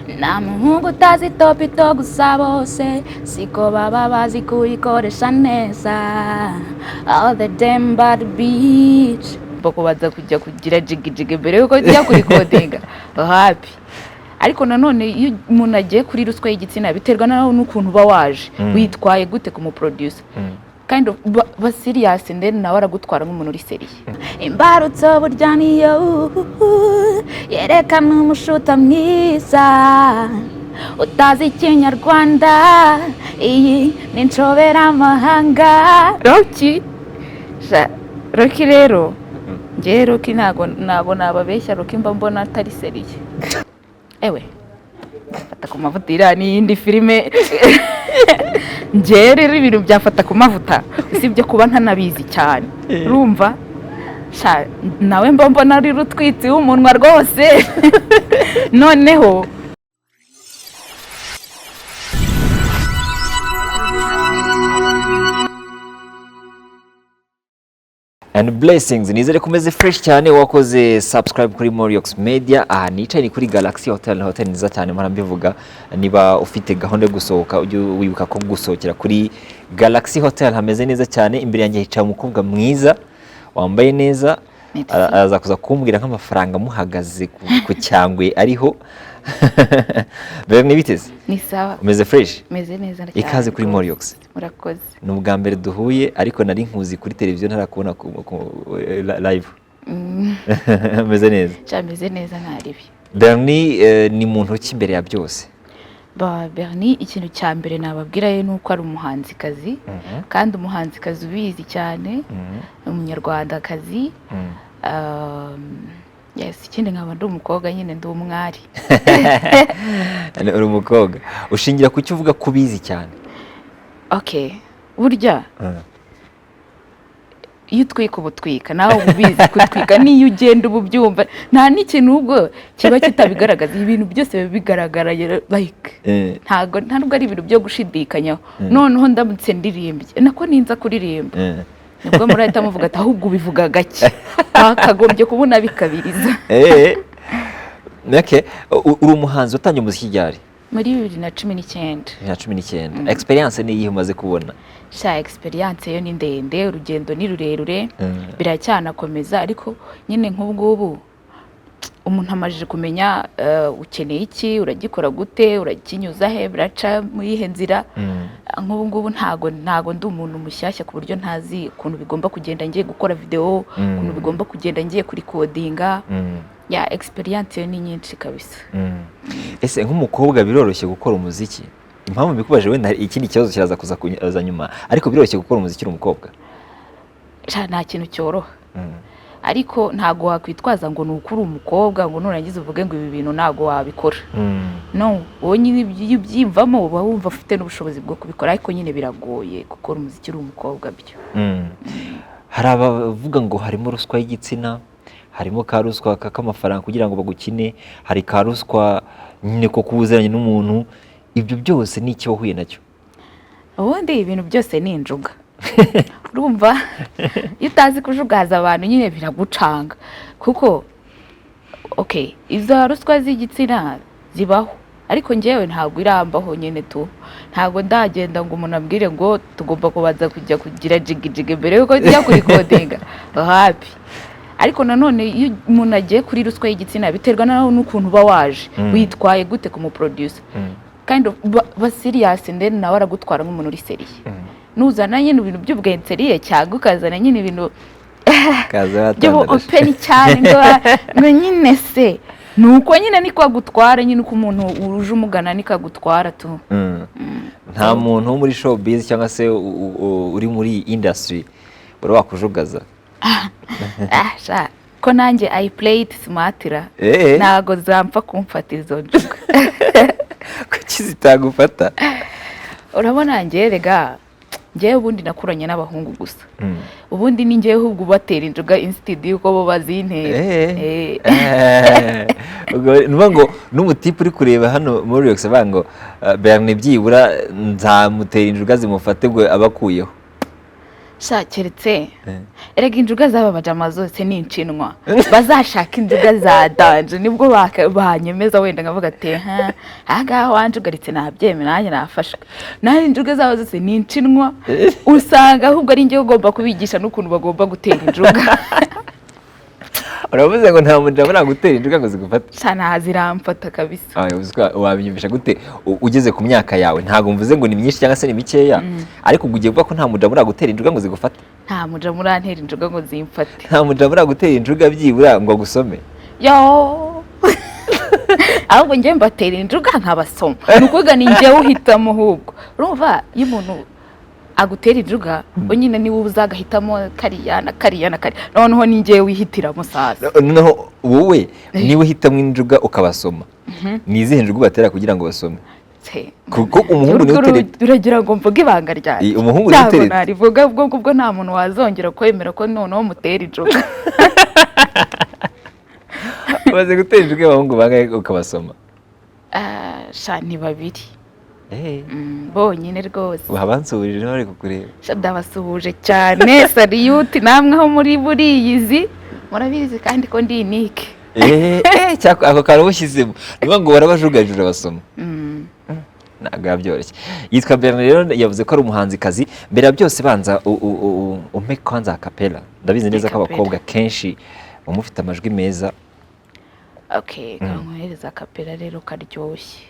Nta muhungu utazi topito, gusa bose siko baba bazi kuyikoresha neza. All the damn bad bitch bakubanza kujya kugira jigijigi mbere yuko tujya kurikodinga hapi. Ariko nanone iyo umuntu agiye kuri ruswa y'igitsina, biterwa nawe n'ukuntu uba waje, witwaye gute ku muproducer, kind of ba serious, then nawe aragutwara nk'umuntu uri sérieux. Imbarutso burya niyo yerekana umushuta mwiza utazi Ikinyarwanda. Iyi ni inshoberamahanga. Rocky sha, Rocky rero, njyewe Rocky ntago nababeshya, Rocky mba mbona atari sérieux. Ewe, Fata ku Mavuta iriya n'iyindi filime. Njyewe rero ibintu byafata ku mavuta, usibye kuba ntanabizi cyane, urumva sha, nawe mba mbona ari rutwitsi w'umunwa rwose. Noneho And blessings, nizere ko umeze fresh cyane, wakoze subscribe kuri Moriox Media. Aha nicaye ni kuri Galaxy Hotel, hotel nziza cyane mpora mbivuga. Niba ufite gahunda yo gusohoka, ujye wibuka ko gusohokera kuri Galaxy Hotel hameze neza cyane. Imbere yanjye hicaye umukobwa mwiza wambaye neza. Merci. Araza kuza kumbwira nk'amafaranga amuhagaze ku cyangwe ariho. Mbere ntibiteze. Ni sawa. Umeze fresh? Meze neza cyane Ikaze kuri rwose. Moriox. Murakoze. Ni ubwa mbere duhuye, ariko nari nkuzi kuri televiziyo, ntarakubona live. Umeze neza? Sha, meze neza, ntaribi. Bernie ni muntu ki imbere ya byose? Ba Bernie, ikintu cya mbere nababwira ye ni uko ari umuhanzikazi, kandi umuhanzikazi ubizi cyane, umunyarwandakazi. Yes, ikindi nkaba ndi umukobwa nyine, ndi umwari. Uri umukobwa, ushingira ku cyo uvuga ko ubizi cyane? Okay, burya iyo utwika uba utwika, nawe uba ubizi kutwika, n'iyo ugenda uba ubyumva. Nta n'ikintu ubwo kiba kitabigaragaza, ibintu byose biba bigaragara, like ntago, nta nubwo ari ibintu byo gushidikanyaho. Noneho ndamutse ndirimbye, nako ninza kuririmba, nibwo murahita muvuga ati: "Ahubwo ubivuga gake, wakagombye kubona bikabiriza." Okay. Uri umuhanzi watangiye umuziki ryari? Muri 2019. 2019. Experience ni iyihe umaze kubona? Sha, experience yo ni ndende, urugendo ni rurerure, biracyanakomeza. Ariko nyine nk'ubu ngubu umuntu amajije kumenya ukeneye iki, uragikora gute, urakinyuza he, biraca muri ihe nzira. Nk'ubu ngubu ntago ndi umuntu mushyashya ku buryo ntazi ukuntu bigomba kugenda ngiye gukora video, ukuntu bigomba kugenda ngiye kurikodinga. Ya, experience yo ni nyinshi kabisa. Ese nk'umukobwa biroroshye gukora umuziki? Impamvu mbikubaje, wenda hari ikindi kibazo kiraza kuza kuza nyuma, ariko biroroshye gukora umuziki uri umukobwa? Sha, nta kintu cyoroha, ariko ntago wakwitwaza ngo ni uko uri umukobwa ngo nurangiza uvuge ngo ibi bintu ntago wabikora. No, wowe nyine iyo ubyiyumvamo uba wumva ufite n'ubushobozi bwo kubikora, ariko nyine biragoye gukora umuziki uri umukobwa byo. Hari abavuga ngo harimo ruswa y'igitsina, harimo ka ruswa k'amafaranga kugira ngo bagukine, hari ka ruswa nyine ko kuba uziranye n'umuntu. Ibyo byose ni iki wahuye nacyo? Ubundi ibintu byose ni injuga. Urumva iyo utazi kujugaza abantu nyine biragucanga, kuko okay, izo ruswa z'igitsina zibaho, ariko njyewe ntabwo irambaho nyine tu. Ntabwo ndagenda ngo umuntu ambwire ngo tugomba kubanza kujya kugira jigijigi mbere yuko tujya kurikodinga hapi. Ariko nanone iyo umuntu agiye kuri ruswa y'igitsina, biterwa nawe n'ukuntu uba waje, witwaye gute ku muproducer, kind of ba serious, then nawe aragutwara nk'umuntu uri sérieux. Nuzana nyine ibintu by'ubwenseriye, cyangwa ukazana nyine ibintu Kaza by'ubu watandaraje. Open cyane, ngo nyine se ni uko nyine niko agutwara nyine, uko umuntu uje umugana niko agutwara tu. Nta muntu wo muri showbiz cyangwa se uri muri iyi industry wari wakujugaza? Ah sha, ko nanjye I play it smart ra. Ntago zampfa kumfata izo njuga. Kuki zitagufata? Urabona njye rega, njyewe ubundi nakuranye n'abahungu gusa. Ubundi ni njyewe ahubwo ubatera injuga instead y'uko bo bazintera. Ubwo ni ukuvuga ngo n'umutipe uri kureba hano muri Rex avuga ngo Bernie byibura nzamutera injuga zimufate, ngo aba akuyeho. Sha, keretse erega injuga z'aba bajama zose ni inshinwa. Bazashaka injuga za danger, nibwo banyemeza wenda nkavuga ati: "Ha, ahangaha wanjugaritse nabyemera, nanjye nafashwe." Naho injuga zabo zose ni inshinwa, usanga ahubwo ari njye ugomba kubigisha n'ukuntu bagomba gutera injuga. Uravuze ngo nta mujama nagutera injuga ngo zigufate? Sha, ntaziramfata kabisa. Ah, uzi ko wabinyumvisha gute? Ugeze ku myaka yawe, ntabwo mvuze ngo ni myinshi cyangwa se ni mikeya, ariko ubwo ugiye kuvuga ko nta mujama uragutera injuga ngo zigufate? Nta mujama urantera injuga ngo zimfate. Nta mujama uragutera injuga byibura ngo agusome? Yo, ahubwo njyewe mbatera injuga nkabasoma. Ni ukuvuga ni njyewe uhitamo. Ahubwo urumva iyo umuntu agutera injuga, we nyine niwe uzagahitamo kariya na kariya na kariya, noneho ni njyewe wihitiramo sasa. Noneho wowe niba uhitamo injuga ukabasoma, ni izihe njuga ubatera kugira ngo basome? Se, Kuko umuhungu niwe urwo utereta. Uragira ngo mvuge ibanga ryanjye? Umuhungu niwe Ntabwo utereta. narivuga. Ubwo ngubwo nta muntu wazongera kwemera ko noneho mutera injuga. Umaze gutera injuga abahungu bangahe ukabasoma? Ah, sha, ni babiri. Bonyine rwose. Wabansuhurije bari kukureba. Sha, ndabasuhuje cyane, salute namwe aho muri buriyizi, murabizi kandi ko ndi inike. Cyako ako kantu bushyizemo ni ukuvuga ngo barabajugajura basoma. Ntabwo biba byoroshye. Yitwa Bernard rero, yavuze ko ari umuhanzikazi. Mbere ya byose banza umpe kwanza acapella. Ndabizi neza ko Acapella. abakobwa kenshi muba mufite amajwi meza. Okay, kankohereza acapella rero karyoshye,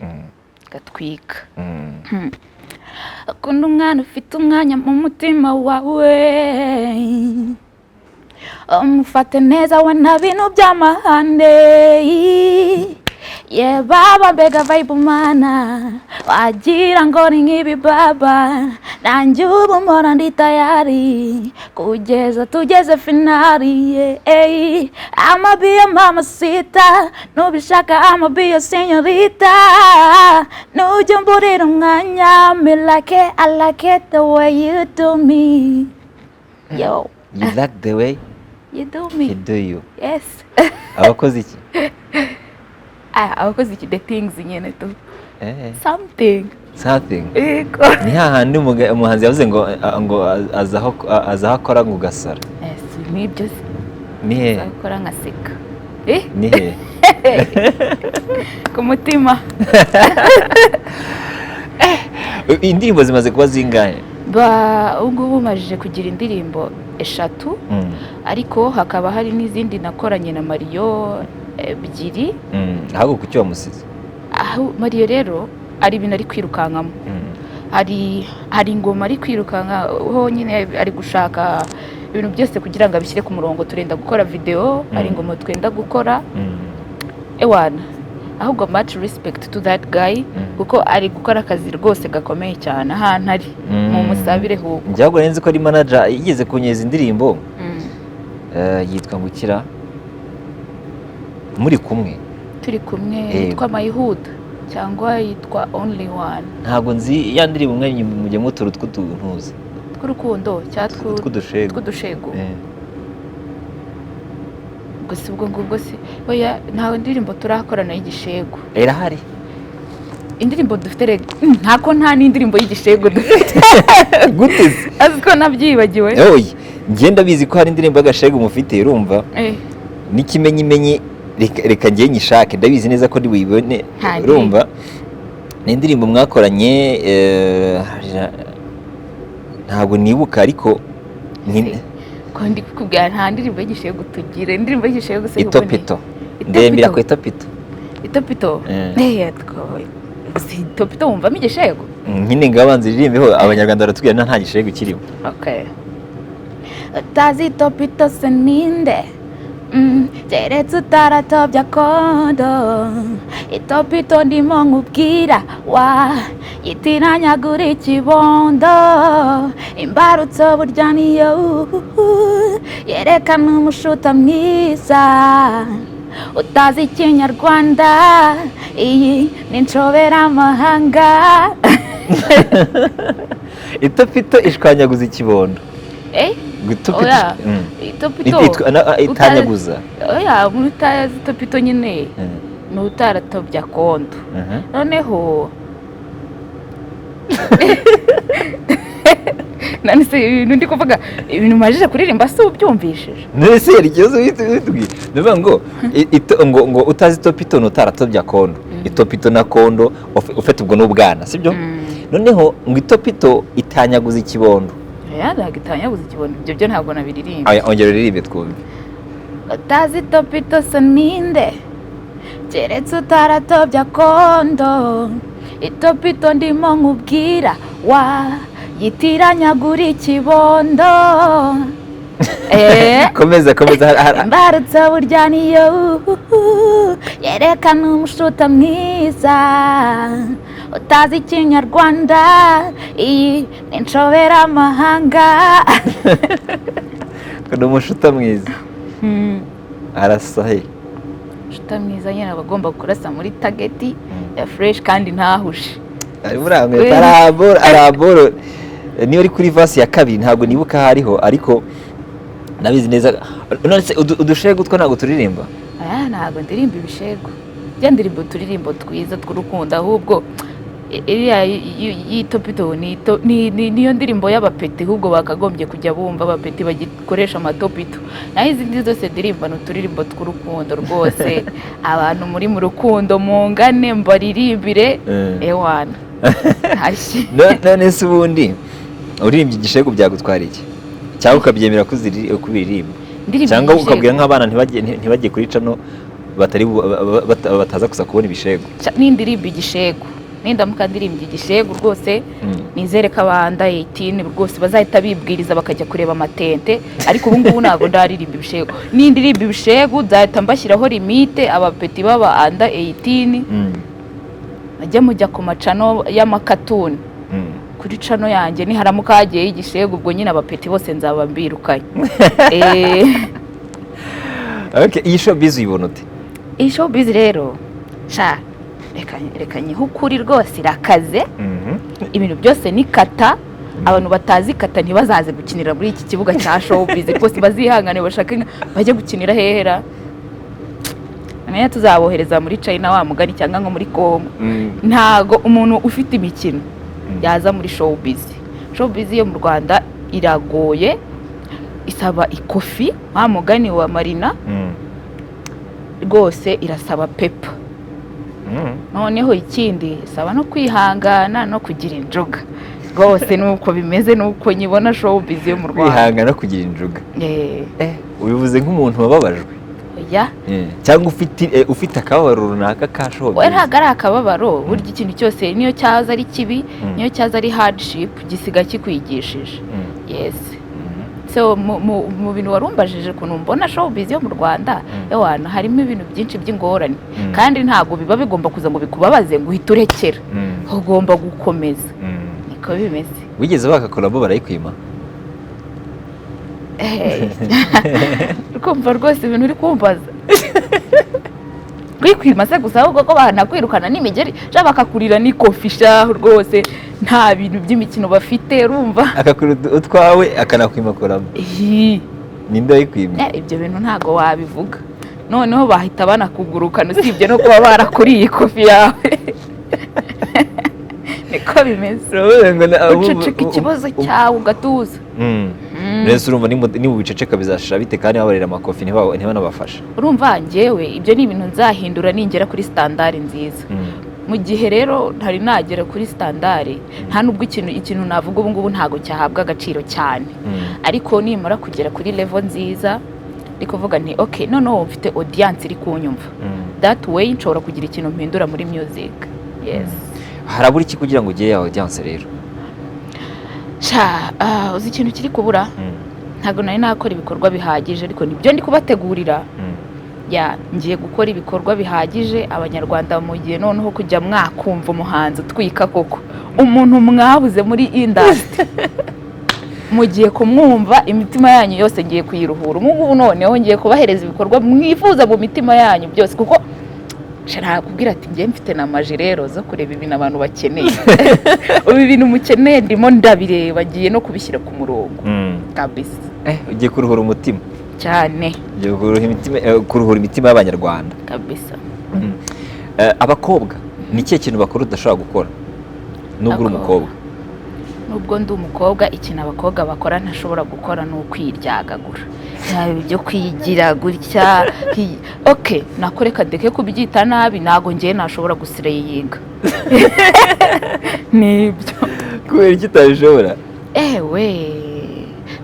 gatwika. Akunda umwana ufite umwanya mu mutima wawe, umufate neza we, nta bintu by'amahane. Ye baba, mbega vibe mana, wagira ngo ni nk'ibi baba. Nanjye ubu mpora ndi tayari kugeza tugeze finali. Yeah. I'ma be your mamacita, nubishaka I'ma be your señorita. Nujya umburira umwanya, me like it, I like it the way you do me, yo. You like the way you do he me. Do you. Yes. Abakoze iki? Ah, abakoze iki? The things nyine tu. Something. Something. Yego. Ni hahandi umuhanzi yavuze ngo aza aho akora ngo ugasara. Yes, nibyo se. Ni he? Azakora nkaseka, eh. Ni he? Ku mutima. Indirimbo zimaze kuba zingahe? Ba, ubu ngubu majije kugira indirimbo eshatu, ariko hakaba hari n'izindi nakoranye na Mariyo ebyiri. Ahubwo kuki wamusize? Aho Mariyo rero ari ibintu ari kwirukankamo. Hari ingoma ari kwirukankaho nyine, ari gushaka ibintu byose kugira ngo abishyire ku murongo. Turenda gukora videwo, hari ingoma twenda gukora. Ewana, ahubwo much respect to that guy, kuko ari gukora akazi rwose gakomeye cyane ahantu ari. Mumusabire ahubwo. Njye ahubwo nari nzi ko ari manager, yigeze kunyeza indirimbo. Yitwa ngukira muri kumwe. Turi kumwe? Yego. Yitwa My Hood cyangwa yitwa Only One? Ntabwo nzi ya ndirimbo mwe mujya mutura tw'utuntuzi Tw'urukundo cyangwa tw'udushegu. Tw'udushegu. Gusa ubwo ngubwo si, oya, nta ndirimbo turakorana y'igishegu. Irahari. Indirimbo dufite rega, ntako nta n'indirimbo y'igishegu dufite. Gute se? Azi ko nabyibagiwe. Oye, njye ndabizi ko hari indirimbo y'agashegu mufite, urumva? N'ikimenyimenyi, reka njye nyishake, ndabizi neza ko buyibone. Nta. Urumva, ni indirimbo mwakoranye, ntabwo nibuka ariko Ko ndi kukubwira, nta ndirimbo y'igishegu tugira. Indirimbo y'igishegu se ahubwo ni Itopito, ndembera ku itopito. Itopito? Eh. Eh, si itopito wumvamo igishegu? Nyine ngo abanza iririmbeho, Abanyarwanda baratubwira nta gishegu kirimo. Okay. Utazi itopito se ninde? Keretse utaratobya kondo. Itopito ndimo nkubwira wa yitiranyagura ikibondo, imbarutso burya niyo yerekana umushuta mwiza. Utazi Ikinyarwanda, iyi ni inshoberamahanga. Itopito ishwanyaguza ikibondo. Eh? Ngo itopito Oya. Itopito itanyaguza. Oya, umuntu utazi itopito nyine ni utaratobya kondo. Noneho None se ibintu ndi kuvuga, ibintu majije kuririmba, si ubyumvishije? None se hari ikibazo bitubwiye? Ni ukuvuga ngo ngo utazi itopito ni utaratobye akondo. Itopito na kondo ufite ubwo n'ubwana, sibyo? Noneho ngo itopito itanyaguza ikibondo. Oya, ntabwo itanyaguza ikibondo, ibyo byo ntabwo nabiririmba. Aya, ongera uririmbe twumve. Utazi topito so ninde, keretse utaratobye akondo. Itopito ndimo nkubwira wa yitiranyagura ikibondo. Komeza, komeza. Imbarutso burya niyo yerekana umushuta mwiza. Utazi Ikinyarwanda, iyi ni inshoberamahanga. Ni umushuta mwiza, arasa he? Umushuta mwiza nyine aba agomba kurasa muri target ya fresh kandi ntahushe. Arimo uramweta araboro araboro. Niyo ari kuri verse ya kabiri, ntabwo nibuka aho ariho, ariko nabizi neza. None se udushegu two ntabwo turirimba? Aya, ntabwo ndirimba ibishego bya, ndirimba uturirimbo twiza tw'urukundo. Ahubwo iriya y'itopito niyo ndirimbo y'abapeti, ahubwo bakagombye kujya bumva abapeti bagikoresha amatopito. Naho izindi zose ndirimba ni uturirimbo tw'urukundo rwose. Abantu muri mu rukundo mungane mbaririmbire. Ewana hashyi. None se ubundi uririmbye igishegu byagutwara iki, cyangwa ukabyemera ko kubiririmba? Ndirimba cyangwa igishegu. Ukabwira nk'abana ntibajye kuri channel batari bataza kuza kubona ibishegu. Nindirimba igishegu, nindamuka ndirimbye igishegu rwose, nizere ko aba under 18 rwose bazahita bibwiriza bakajya kureba amatente. Ariko ubu ngubu ntabwo ndaririmba ibishegu. Nindirimba ibishegu nzahita mbashyiraho limite, abapeti baba under 18 bajye mujya ku ma channel y'amakatuni. Kuri channel yanjye niharamuka hagiyeho igishegu, ubwo nyine abapeti bose nzaba mbirukanye. Okay, iyi showbiz uyibona ute? Iyi showbiz rero sha, reka nyihe ukuri rwose, irakaze. Ibintu byose ni kata. Abantu batazi kata ntibazaze gukinira muri iki kibuga cya showbiz rwose, bazihangane bashake bajye gukinira hehera. Menya tuzabohereza muri China wa mugani, cyangwa nko muri Congo. Ntago umuntu ufite imikino yaza muri showbiz. Showbiz yo mu Rwanda iragoye, isaba ikofi wa mugani wa Marina. Rwose irasaba pepa. Noneho ikindi, isaba no kwihangana no kugira injuga rwose. Nuko bimeze, nuko nyibona showbiz yo mu Rwanda. Kwihangana no kugira injuga. Eh. Ubivuze nk'umuntu wababajwe. Oya. Cyangwa ufite akababaro runaka ka showbiz. We, ntabwo ari akababaro. Burya ikintu cyose niyo cyaza ari kibi, niyo cyaza ari hardship, gisiga kikwigishije. Yes. So mu bintu warumbajije ukuntu mbona showbiz yo mu Rwanda, ewana, harimo ibintu byinshi by'ingorane. Kandi ntabwo biba bigomba kuza ngo bikubabaze ngo uhite urekera. Ugomba gukomeza. Niko bimeze. Wigeze baka collabo barayikwima? Kumva rwose ibintu uri kumbaza, kwikwima se gusa, ahubwo ko banakwirukana n'imigeri sha, bakakurira n'ikofi sha. Rwose nta bintu by'imikino bafite, urumva? Akakura utwawe, akanakwima collabo. Ih, ninde wayikwimye? Ibyo bintu ntabwo wabivuga, noneho bahita banakugurukana, usibye no kuba barakuriye ikofi yawe. Niko bimeze. Uravuze ngo Uceceka ikibazo cyawe ugatuza. Mbese urumva nimubiceceka bizashira bite, kandi babarira amakofi ntibanabafashe? Urumva njyewe ibyo ni ibintu nzahindura ningera kuri standard nziza. Mu gihe rero ntari nagera kuri standard, nta nubwo ikintu navuga ubu ngubu ntabwo cyahabwa agaciro cyane. Ariko nimara kugera kuri level nziza, ndi kuvuga nti ok, noneho mfite audience iri kunyumva, that way nshobora kugira ikintu mpindura muri music, yes. Harabura iki kugira ngo ugere audience rero? Sha, uzi ikintu kiri kubura? Ntabwo nari nakora ibikorwa bihagije, ariko nibyo ndi kubategurira. Ya, ngiye gukora ibikorwa bihagije Abanyarwanda, mu gihe noneho kujya mwakumva umuhanzi utwika koko, umuntu mwabuze muri industry, mugiye kumwumva. Imitima yanyu yose ngiye kuyiruhura ubu ngubu. Noneho ngiye kubahereza ibikorwa mwifuza mu mitima yanyu byose, kuko sha nakubwira ati ngiye mfite na maji rero zo kureba ibintu abantu bakeneye. Ubu ibintu mukeneye ndimo ndabireba, ngiye no kubishyira ku murongo kabisa. Ugiye kuruhura umutima. Cyane. Ugiye kuruhura imitima y'Abanyarwanda. Kabisa. Abakobwa ni ikihe kintu bakora udashobora gukora nubwo uri Abakobwa. umukobwa? Nubwo ndi umukobwa, ikintu abakobwa bakora ntashobora gukora ni ukwiryagagura, yaba ibyo kwigira gutya. Ok, nako reka ndeke kubyita nabi. Ntabwo ngewe nashobora guslayinga, nibyo. Kubera iki utabishobora? Ewe,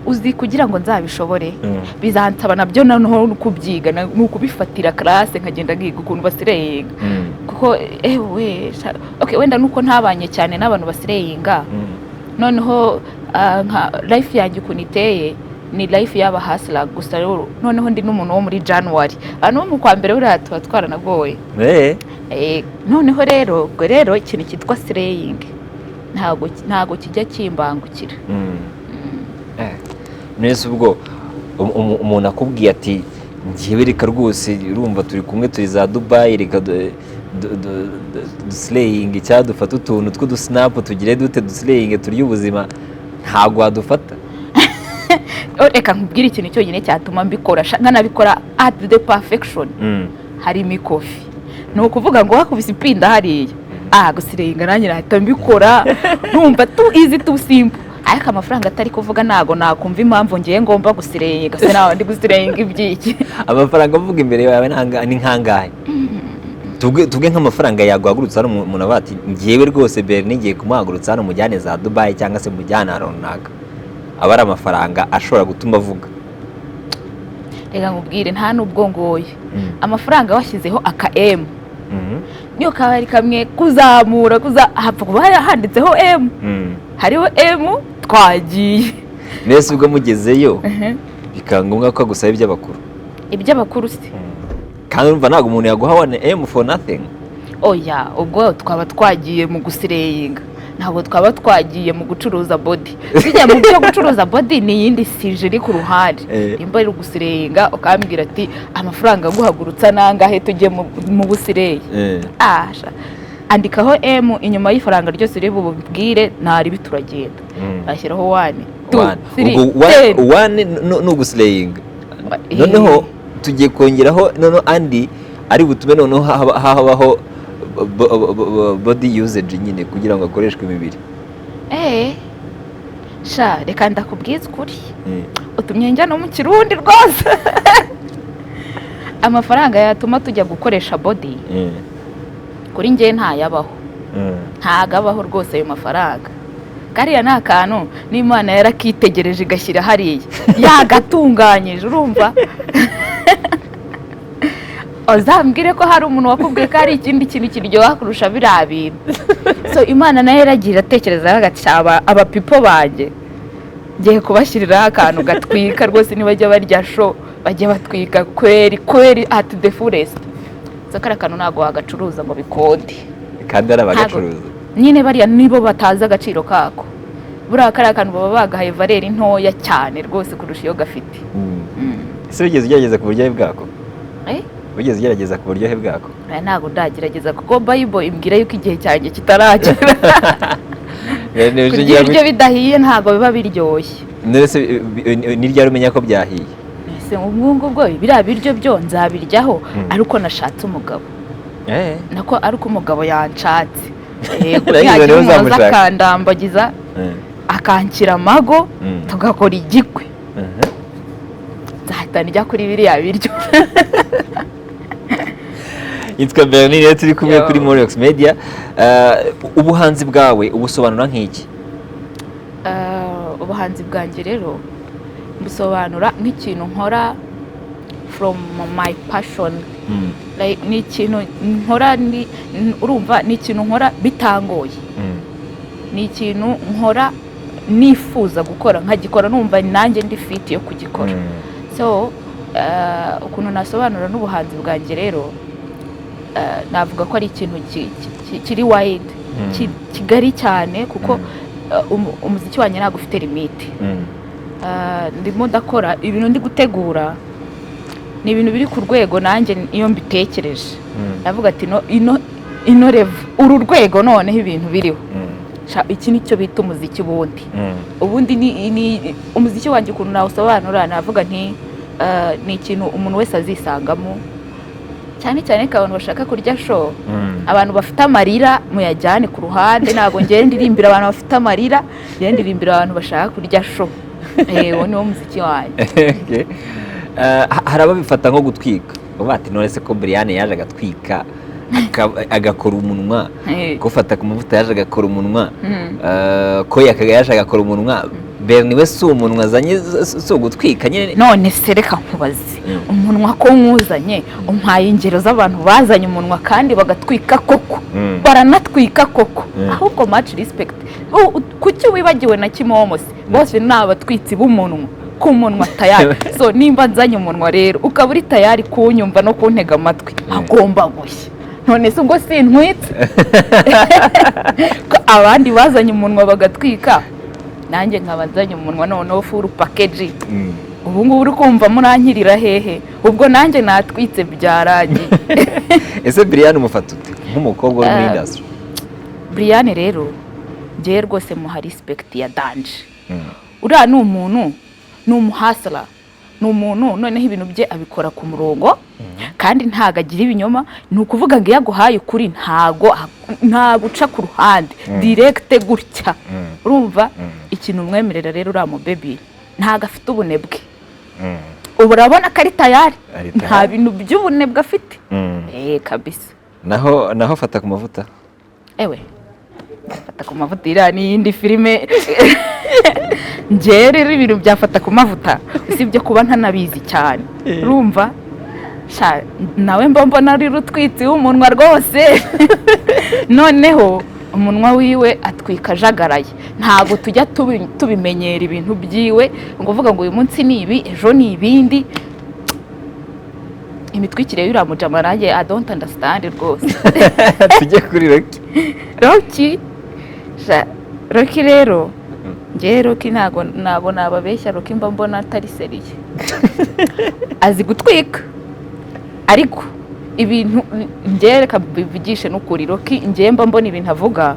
uzi kugira ngo nzabishobore bizansaba nabyo noneho kubyiga, ni ukubifatira classe, nkagenda nkiga ukuntu baslayinga, kuko ewe okay, wenda nuko ntabanye cyane n'abantu baslayinga. Noneho nka life yanjye ukuntu iteye ni life y'aba hustler gusa. Rero noneho ndi n'umuntu wo muri January, abantu bo mu kwa mbere buriya tuba twaranagoye. Noneho rero ubwo rero ikintu cyitwa slaying ntabwo kijya kimbangukira. Nese ubwo umuntu akubwiye ati: "Ngewe reka rwose, urumva turi kumwe, turi za Dubai, reka duslayinge cyangwa dufate utuntu tw'udusnap, tugire dute, duslayinge, turye ubuzima", ntabwo wadufata? Oh, reka nkubwire ikintu cyonyine cyatuma mbikora nkanabikora at the perfection. Harimo ikofi, ni ukuvuga ngo wakubise ipinda hariya, guslayinga nanjye nahita mbikora, numva too easy, too simple. Ariko amafaranga atari kuvuga, ntago nakumva impamvu ngiye ngomba guslayinga. Se nawe ndi guslayinga ibyiki? Amafaranga avuga imbere yawe ni nkangahe? Tuvuge nk'amafaranga yaguhagurutsa hano, umuntu avuga ati: "Ngewe rwose Bernie ngiye kumuhagurutsa hano mujyane za Dubai cyangwa se mujyane ahantu runaka", aba ari amafaranga ashobora gutuma avuga. Reka nkubwire, nta n'ubwo ngoye amafaranga washyizeho aka M, niyo kaba ari kamwe kuzamura kuza hapfa kuba handitseho M, hariho M, twagiye. Mbese ubwo mugezeyo bikaba ngombwa ko agusaba iby'abakuru? Iby'abakuru se? Kandi urumva ntabwo umuntu yaguha 1M for nothing. Oya, ubwo twaba twagiye mu guslayinga, ntabwo twaba twagiye mu gucuruza body. Bijya mu byo gucuruza body ni iyindi sujet iri ku ruhande. Nimba ari uguslayinga, ukambwira ati: "Amafaranga aguhagurutsa nangahe tujye mu buslay?" Sha. Andikaho M inyuma y'ifaranga ryose uri bubwire, ntaribi, turagenda. Ashyiraho one, two, One. three, Ubwo ten. One ni uguslayinga. Noneho tugiye kongeraho noneho andi ari butume noneho habaho body usage nyine kugira ngo hakoreshwe imibiri. Sha, reka ndakubwiza ukuri, utumye njya no mu Kirundi rwose. Amafaranga yatuma tujya gukoresha body, kuri njye ntayabaho. Ntago abaho rwose ayo mafaranga. Kariya ni akantu n'Imana yarakitegereje igashyira hariya yagatunganyije. Urumva uzambwire ko hari umuntu wakubwiye ko hari ikindi kintu kiryoha kurusha biriya bintu. So Imana nayo yaragiye iratekereza ati: "Aba people banjye ngiye kubashyiriraho akantu gatwika rwose, nibajya barya show bajya batwika kweri kweri at the fullest." So kariya kantu ntabwo wagacuruza ngo bikonde. Kandi ari abagacuruza. Nyine bariya nibo batazi agaciro kako. Buriya kariya kantu baba bagahaye valeur ntoya cyane rwose kurusha iyo gafite. Ese wigeze ugerageza ku buryohe bwako? Eh? Wigeze ugerageza ku buryohe bwako? Oya, ntabwo ndagerageza kuko Bible imbwira yuko igihe cyanjye kitaragera. Kurya ibiryo bidahiye ntabwo biba biryoshye. None se ni ryari umenya ko byahiye? Ese ubwo ngubwo biriya biryo byo nzabiryaho ariko nashatse umugabo, nako ariko umugabo yanshatse. Yego, Nagize nihagira niwe umuntu aza uzamushaka. akandambagiza, akanshyira amago, tugakora igikwe, nzahita njya kuri biriya biryo. Yitwa Bernie rero, turi kumwe Yo. kuri Moriox Media. Ubuhanzi bwawe ubusobanura nk'iki? Ubuhanzi bwanjye rero mbusobanura nk'ikintu nkora from my passion. Like, ni ikintu nkora ni urumva ni ikintu nkora bitangoye, ni ikintu nkora nifuza gukora, nkagikora numva nanjye ndi fit yo kugikora. So ukuntu nasobanura n'ubuhanzi bwanjye rero, navuga ko ari ikintu kiri wide, kigari cyane, kuko umuziki wanjye ntabwo ufite limite. Ndimo ndakora ibintu, ndi gutegura, ni ibintu biri ku rwego nanjye iyo mbitekereje ndavuga ati: "No ino level, uru rwego noneho ibintu biriho." Sha, iki ni cyo bita umuziki ubundi. Ubundi ni umuziki wanjye ukuntu nawusobanura, navuga nti ni ikintu umuntu wese azisangamo. Cyane cyane ko abantu bashaka kurya show, abantu bafite amarira muyajyane ku ruhande. Ntabwo ngenda ndirimbira abantu bafite amarira, ngenda ndirimbira abantu bashaka kurya show. Uwo niwo muziki wanjye. Okay. Hari ababifata nko gutwika, bavuga ati: "None se ko Brian yaje agatwika, agakora umunwa, ko Fata ku Mavuta yaje agakora umunwa, ko Yakaga yaje agakora umunwa, Berni we si umunwa azanye, si ugutwika nyine?" None se reka nkubaze, umunwa ko mwuzanye, umpaye ingero z'abantu bazanye umunwa kandi bagatwika koko, baranatwika koko. Ahubwo much respect. Kuki wibagiwe na Kimomo se? Bose ni abatwitsi b'umunwa, ku munwa tayari. So nimba nzanye umunwa rero, ukaba uri tayari kunyumva no kuntega amatwi, agomba gushya. None se ubwo sintwitse? Ko abandi bazanye umunwa bagatwika, nanjye nkaba nzanye umunwa noneho full package, ubu ngubu uri kumva murankirira hehe? Ubwo nanjye natwitse, byarangiye. Ese Brian umufata ute nk'umukobwa uri muri industry? Brian rero, njyewe rwose muha respect ya danger. Uriya ni umuntu, ni umuhustler, ni umuntu noneho ibintu bye abikora ku murongo kandi ntago agira ibinyoma. Ni ukuvuga ngo iyo aguhaye ukuri ntago ntago uca ku ruhande, direct gutya. Urumva ikintu umwemerera rero, uriya mubaby ntago afite ubunebwe. Ubu urabona ko ari tayari. Ari nta tayari. bintu by'ubunebwe afite. Kabisa. Naho Fata ku Mavuta? Ewe, Fata ku Mavuta iriya n'iyindi filime. Njyewe rero ibintu byafata ku Mavuta, usibye kuba ntanabizi cyane, urumva sha, nawe mba mbona ari rutwitsi w'umunwa rwose. Noneho umunwa wiwe atwika ajagaraye, ntabwo tujya tubimenyera ibintu byiwe ngo uvuga ngo uyu munsi ni ibi, ejo ni ibindi. Imitwikire y'uriya mujama nanjye I don't understand rwose. Tujye kuri Rocky. Rocky sha, Rocky rero, njyewe Rocky ntabwo nababeshya, Rocky mba mbona atari sérieux. Azi gutwika, ariko ibintu, njyewe reka mbivugishe n'ukuri, Rocky njyewe mba mbona ibintu avuga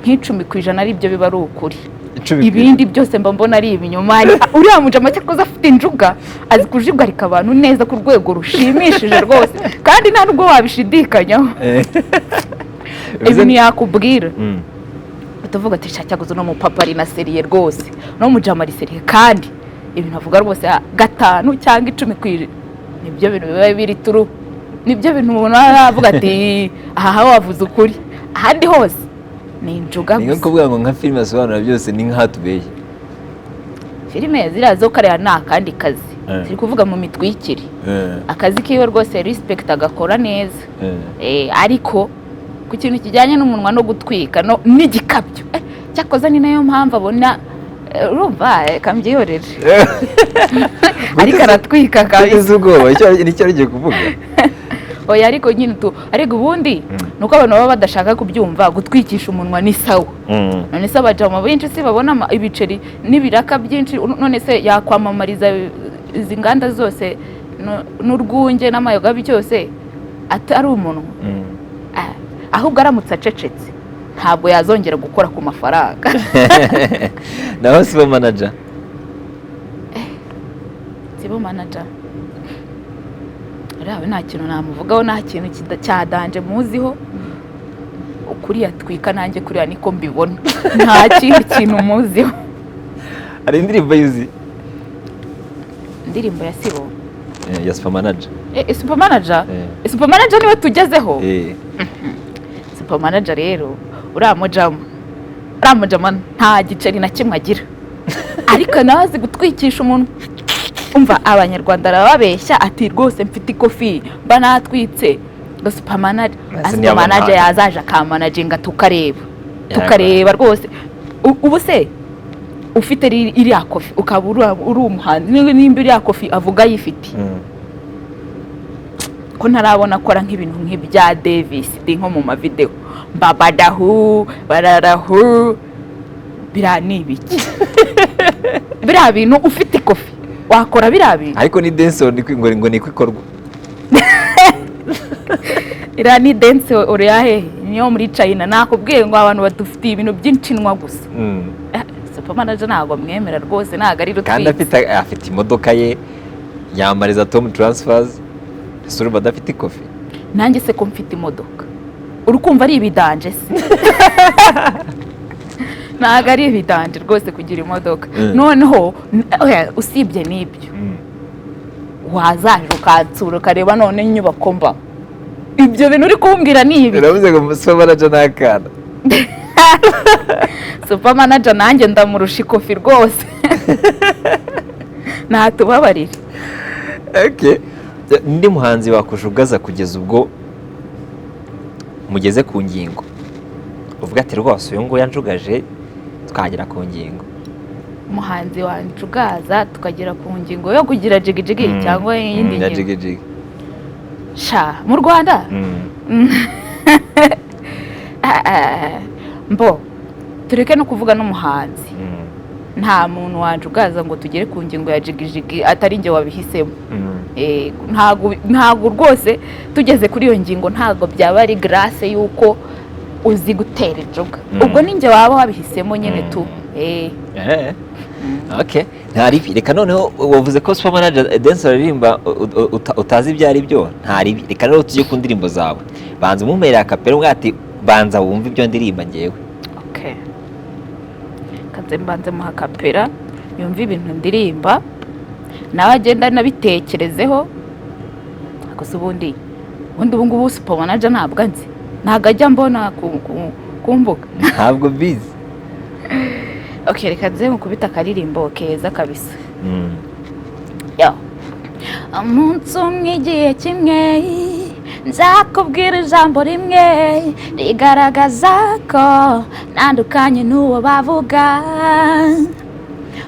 nk'10% ari byo biba ari ukuri. 10%. Ibindi byose mba mbona ari ibinyoma. Uriya mujama cyakoze afite injuga, azi kujigarika abantu neza ku rwego rushimishije rwose, kandi nta nubwo wabishidikanyaho. Ibintu yakubwira, tuvuga ati: "Sha, cyakoze uno mupapa ari na sérieux rwose, uno mujama ari sérieux." Kandi ibintu avuga rwose, 5 cyangwa 10% nibyo bintu biba biri true, nibyo bintu umuntu aba yavuga ati: "Aha wavuze ukuri." Ahandi hose ni injuga Ni nko gusa. kuvuga ngo nka filime asobanura byose ni nk'aho tubeshye. Filime ziriya zo kariya ni akandi kazi. Turi kuvuga mu mitwikire. Akazi kiwe rwose respect, agakora neza. Ariko ku kintu kijyanye n'umunwa no gutwika no n'igikabyo, cyakoze ni nayo mpamvu abona, urumva, kambyihorere, ariko aratwika kabisa. Ugeze ubwoba, nicyo wari ugiye kuvuga. Oya, ariko nyine tu, ariko ubundi ni uko abantu baba badashaka kubyumva. Gutwikisha umunwa ni sawa. None se abajama benshi si babona ibiceri n'ibiraka byinshi? None se yakwamamariza izi nganda zose n'urwunge n'amayoga byose atari umunwa? Ah, ahubwo aramutse acecetse ntabwo yazongera gukora ku mafaranga. Naho Sibo Manager? Sibo Manager uriya we nta kintu namuvugaho, nta kintu cya danger muziho. Ukuri yatwika nanjye kuriya niko mbibona, nta kindi kintu muziho. Hari indirimbo yuzi? Indirimbo ya Sibo? Ya Super Manager. Super Manager? Eh. Super Manager niwe tugezeho? Eh. Super Manager rero, uriya mujama nta giceri na kimwe agira, ariko nawe azi gutwikisha umuntu. Umva, Abanyarwanda arababeshya ati: "Rwose mfite ikofi, mba natwitse." Ngo Super Manager, Ese Super Manager yazaje akamanaginga tukareba, tukareba rwose. Ubu se ufite iriya kofi, ukaba uri umuhanzi, nimba iriya kofi avuga ayifite, ko ntarabona akora nk'ibintu nk'ibya Davis D nko mu mavideo, mbabadahu bararahu, biriya ni ibiki? Biriya bintu ufite ikofi wakora biriya bintu? Ariko ni dancehall, ngo niko ikorwa. Iriya ni dance uriya hehe? Niyo muri China. Nakubwiye ngo abantu badufitiye ibintu by'inshinwa gusa. Super Manager ntabwo mwemera rwose, ntabwo ari Kandi rutwitsi. Afite imodoka ye, yambariza Tom Transfers. Ese urumva adafite ikofi? Nanjye se ko mfite imodoka, uri kumva ari ibidanje se? Ntabwo ari ibidanje rwose kugira imodoka. Noneho oya, usibye n'ibyo, wazaje ukansura ukareba none inyubako mba. Ibyo bintu uri kumbwira ni ibi. Uravuze ngo super manager ni akana. Super manager nanjye ndamurusha ikofi rwose, ntatubabarire. Okay. Undi muhanzi wakujugaza kugeza ubwo mugeze ku ngingo, uvuga ati: "Rwose uyu nguyu yanjugaje twagera ku ngingo"? Umuhanzi wanjugaza tukagera ku ngingo yo kugira jigijigi cyangwa iyindi Ya ngingo? Jigijigi. Sha, mu Rwanda? Ah, ah, mbo tureke no kuvuga n'umuhanzi. Nta muntu wanjugaza ngo tugere ku ngingo ya jigijigi atari njye wabihisemo. Ntago rwose tugeze kuri iyo ngingo, ntago byaba ari grâce y'uko uzi gutera injuga. Ubwo ni njye waba wabihisemo nyine tu. Okay, ntaribi. Reka noneho, wavuze ko super manager dance aririmba utazi ibyo ari byo, ntaribi. Reka noneho tujye ku ndirimbo zawe. Banza umumpera acapella, uvuga ati: "Banza wumve ibyo ndirimba ngewe." Okay, kanze mbanze muha acapella yumve ibintu ndirimba, nawe agenda anabitekerezeho. Ariko se ubundi ubu ngubu super manager ntabwo anzi, ntabwo ajya mbona ku mbuga. Ntabwo mbizi. Okay, reka nze mukubita akaririmbo keza kabisa. Yo. Umunsi umwe, igihe kimwe, nzakubwira ijambo rimwe rigaragaza ko ntandukanye n'uwo bavuga.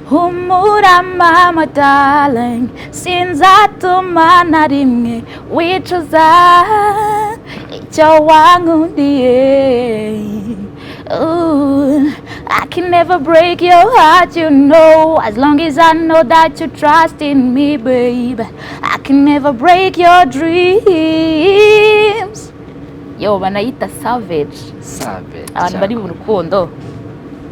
Humura mama darling, sinzatuma na rimwe wicuza icyo wankundiye. Ooh, I can never break your heart, you know. As long as I know that you trust in me, babe, I can never break your dreams. Yo, banayita Savage. Savage. Abantu bari mu rukundo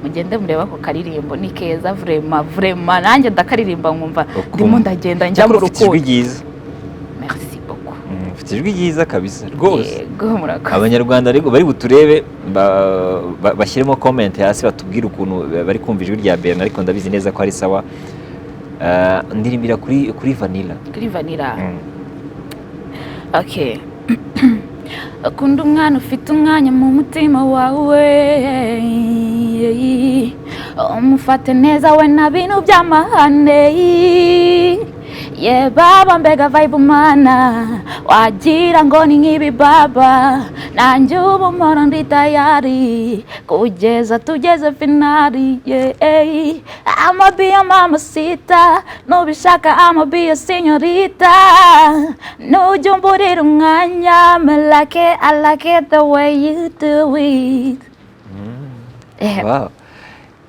mugende mureba ako karirimbo, ni keza vraiment, vraiment. Nanjye ndakaririmba nkumva ndimo ndagenda njya mu Cyakora ufite ijwi rukundo. ryiza. Merci beaucoup. Ufite ijwi ryiza kabisa rwose. Yego, murakoze. Abanyarwanda ariko bari buturebe bashyiremo comment hasi batubwire ukuntu bari kumva ijwi rya Bernard, ariko ndabizi neza ko ari sawa. Ndirimbira kuri Vanilla. Kuri Vanilla? Okay. Akunda umwana ufite umwanya mu mutima wawe, umufate neza we na bintu by'amahane. Ye baba, mbega vibe mana, wagira ngo ni nk'ibi baba. Nanjye ubu mpora ndi tayari kugeza tugeze finale. Yeah. I'ma be your mamacita, nubishaka I'ma be your señorita. Nujya umburira umwanya, me like it, I like it the way you do it. Wow.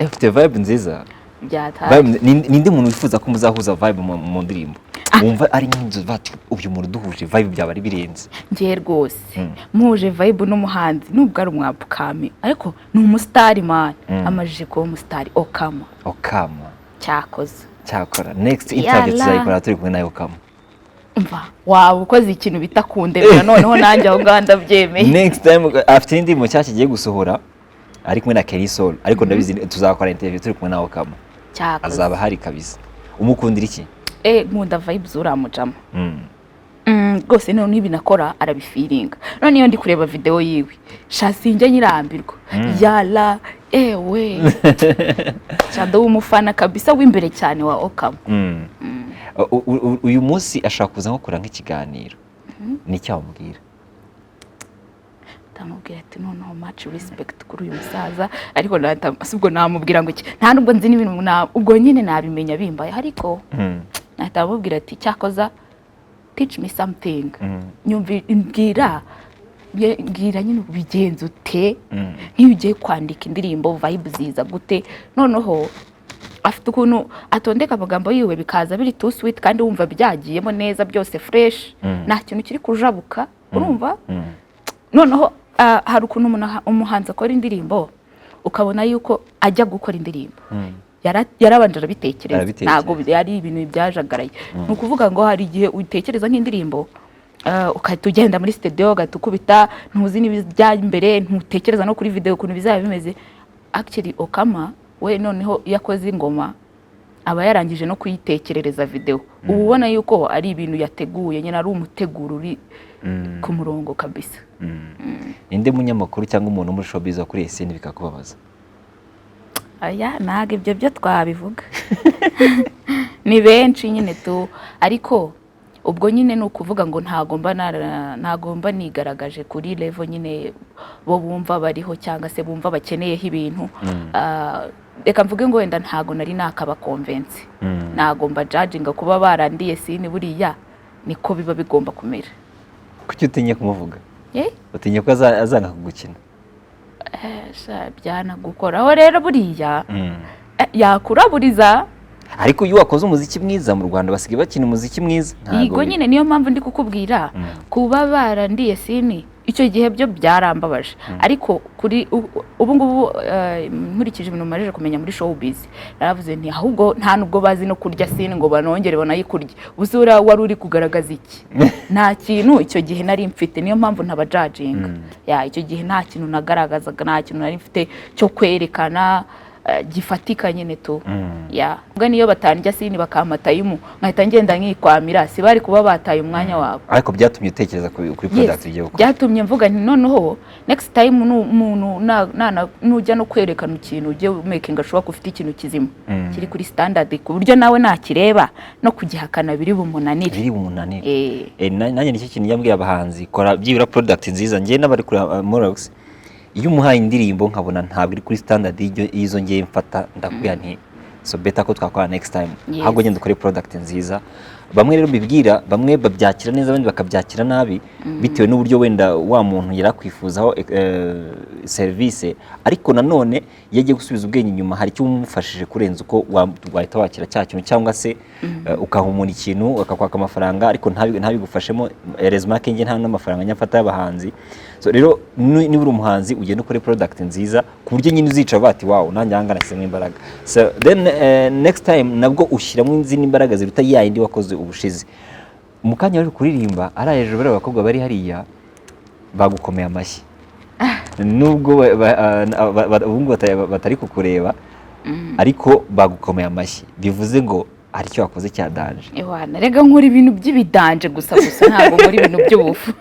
Ufite vibe nziza. Byataye. Vibe, ninde muntu wifuza ko muzahuza vibe mu ndirimbo, wumva ari nk'inzu bati: "Uyu muntu duhuje vibe byaba ari birenze"? Ngiye rwose muje vibe n'umuhanzi, nubwo ari umwapukami ariko ni umusitari man. Amajije kuba umusitari, Okama. Okama. Cyakoze. Cyakora next interview Yalla. tuzayikora turi kumwe nawe, Okama. Umva, waba ukoze ikintu bita kundemera, noneho nanjye aho ngaho ndabyemeye. Next time afite indirimbo nshyashya igiye gusohora ari kumwe na Kenny Sol, ariko ndabizi tuzakora interview turi kumwe na Okama. Cyakoze. Azaba ahari kabisa. Umukundira iki? Nkunda vibes uramujama. Rwose noneho ibintu akora arabifiringa. None iyo ndi kureba video yiwe, sha sinjya nyirambirwa. Yala ewe, cyado w'umufana kabisa w'imbere cyane wa Okama. Uyu munsi ashaka kuza nko kureba nk'ikiganiro, ni icyo wamubwira? Ndamubwira ati: "Noneho much respect kuri uyu musaza." Ariko si ubwo namubwira ngo iki? Nta nubwo nzi n'ibintu ubwo nyine nabimenya bimbaye, ariko nahita amubwira ati: "Cyakoza teach me something." Nyumvi, mbwira, mbwira nyine ubigenza ute? Nk'iyo ugiye kwandika indirimbo, vibe ziza gute? Noneho afite ukuntu atondeka amagambo yiwe bikaza biri too sweet, kandi wumva byagiyemo neza byose fresh, nta kintu kiri kujabuka, urumva? Noneho hari ukuntu umuhanzi akora indirimbo ukabona yuko ajya gukora indirimbo yarabanje arabitekereza. Arabitekereza. Ntabwo ari ibintu byajagaraye. Ni ukuvuga ngo hari igihe utekereza nk'indirimbo Ugahita ugenda muri studio, ugahita ukubita, ntuzi n'ibijya imbere, ntutekereza no kuri video ukuntu bizaba bimeze. Actually, Okkama we noneho iyo akoze ingoma aba yarangije no kuyitekerereza video, uba ubona yuko ari ibintu yateguye nyine, ari umuteguro uri ku murongo kabisa. Ninde munyamakuru cyangwa umuntu muri showbiz wakuriye scene bikakubabaza? Aya, ntabwo ibyo byo twabivuga, ni benshi nyine tu. Ariko ubwo nyine ni ukuvuga ngo ntago mba nigaragaje kuri level nyine bo bumva bariho cyangwa se bumva bakeneyeho ibintu. Reka mvuge ngo wenda ntago nari nakabaconvince. Ntago mba judginga kuba barandiye scene, buriya niko biba bigomba kumera. Kuki utinya kumuvuga? Eh? Utinya ko azanga kugukina? Sha, byanagukoraho rero buriya. Yakuraburiza. Ariko iyo wakoze umuziki mwiza, mu Rwanda basigaye bakina umuziki mwiza. Ntago Yego, nyine niyo mpamvu ndi kukubwira. Kuba barandiye scene icyo gihe byo byarambabaje, ariko kuri ubu ngubu, nkurikije ibintu maze kumenya muri showbiz, naravuze nti ahubwo nta nubwo bazi no kurya scene ngo banongere banayikurye. Ubuse wari uri kugaragaza iki? Nta kintu icyo gihe nari mfite, niyo mpamvu ntabajudginga. Ya, icyo gihe nta kintu nagaragazaga, nta kintu nari mfite cyo kwerekana gifatika nyine tu. Ya, ubwo niyo batandya scene bakampa time nkahita ngenda nkikwamira, si bari kuba bataye umwanya wabo. Ariko byatumye utekereza kuri Yes, product ugiye gukora. Byatumye mvuga nti noneho next time umuntu nujya no kwerekana ikintu, ujye making sure ko ufite ikintu kizima kiri kuri standard, ku buryo nawe nakireba no kugihakana biri bumunanire. Biri bumunanire. Eh. Nanjye nicyo kintu njya abahanzi: kora byibura product nziza. Njye n'abari kuri Morox, iyo umuhaye indirimbo nkabona ntabwo iri kuri standard y'izo ngiye mfata, ndakubwira nti so better ko twakora next time. Ahubwo ngenda ukore product nziza. Bamwe rero mbibwira, bamwe babyakira neza, abandi bakabyakira nabi, bitewe n'uburyo wenda wa muntu yarakwifuzaho serivisi. Ariko nanone iyo agiye gusubiza ubwenge inyuma, hari icyo umufashije kurenza uko wahita wakira cya kintu, cyangwa se ukaha umuntu ikintu akakwaka amafaranga ariko ntabigufashemo. Heureusement njye nta n'amafaranga nyafata y'abahanzi. So rero niba uri umuhanzi, ugenda ukore product nziza ku buryo nyine uzicara bati wow, nanjye aha ngaha nashyizemo imbaraga. So then next time nabwo ushyiramo izindi mbaraga ziruta ya yindi wakoze ubushize. Mu kanya bari kuririmba ari hejuru, bariya abakobwa bari hariya bagukomeye amashyi, nubwo ubu ngubu batari kukureba, ariko bagukomeye amashyi, bivuze ngo hari icyo wakoze cya danger. Ewana, rega nkora ibintu by'ibidanje gusa gusa, ntabwo nkora ibintu by'ubufu.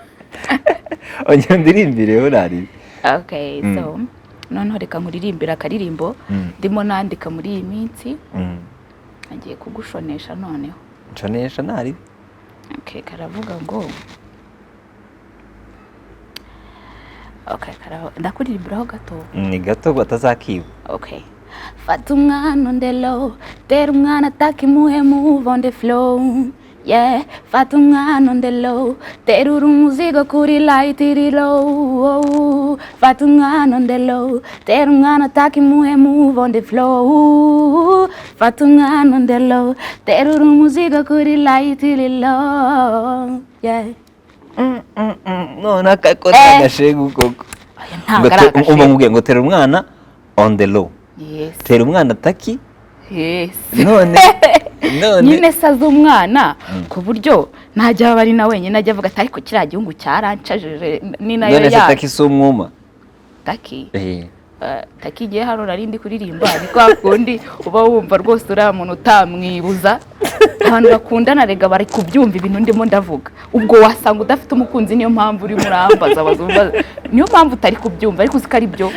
Ongera undirimbire nari. Okay, so noneho reka nkuririmbire akaririmbo ndimo nandika muri iyi minsi. Agiye kugushonesha noneho. Nshonesha ntari. Okay, karavuga ngo, okay, ndakuririmbiraho gato. Ni gato batazakiba. Okay. Fata umwana on the low, tera umwana ataka imuhe move on the flow. Yeah, fata umwana on the low, terura umuzigo kuri light iri low. Fata umwana on the low, tera umwana ataka imuhe move on the flow. Fata umwana on the low, terura umuzigo kuri light iri low. Yeah. None akako Eh. agashegu koko. Aya ntabwo ari Ngo umva, agashegu. Nkubwiye ngo tera umwana on the low, tera umwana taki. None none Nyine saza umwana ku buryo ntajya aba ari na wenyine, ajya avuga ati ariko kiriya gihugu cyarancajije ni nayo. None se Ya. taki si umwuma? Taki. Eh. Taki igihe hano nari ndi kuririmba, ni kwa kundi uba wumva rwose uriya muntu utamwibuza. Abantu bakundana rega bari kubyumva ibintu ndimo ndavuga. Ubwo wasanga udafite umukunzi, niyo mpamvu urimo urambaza bazumva, niyo mpamvu utari kubyumva, ariko uzi ko ari byo.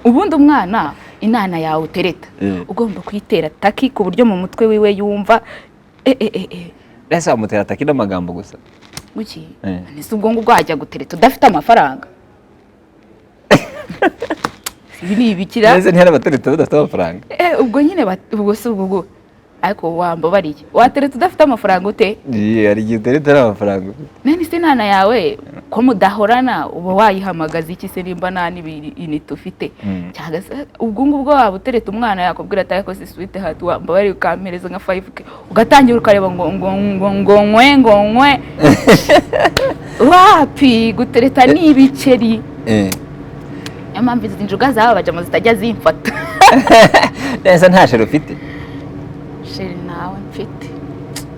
Ubundi umwana inana yawe utereta ugomba kuyitera taki ku buryo mu mutwe wiwe yumva eh eh eh eh. Ese wamutera taki n'amagambo gusa? Guki? Eh. Ese ubwo ngubwo wajya gutereta udafite amafaranga? Ibi ni ibikira. Ese ntihari abatereta badafite amafaranga? Eh, ubwo nyine ubwo si ubwo, ariko wambabariye, watereta udafite amafaranga ute? Iye, hari igihe utereta nta mafaranga ufite. None se inana yawe ko mudahorana, uba wayihamagaza iki se nimba nta n'ibintu ufite? Cyangwa se ubwo ngubwo waba utereta umwana yakubwira ati ariko si sweetheart, wambabariye ukampereza nka 5K, ugatangira ukareba ngo ngo ngo ngo nkwe ngo nkwe. Wapi, gutereta ni ibiceri. Niyo mpamvu izi njuga zaba bajama zitajya zimfata. Neza, nta chéri ufite? Chéri nawe mfite.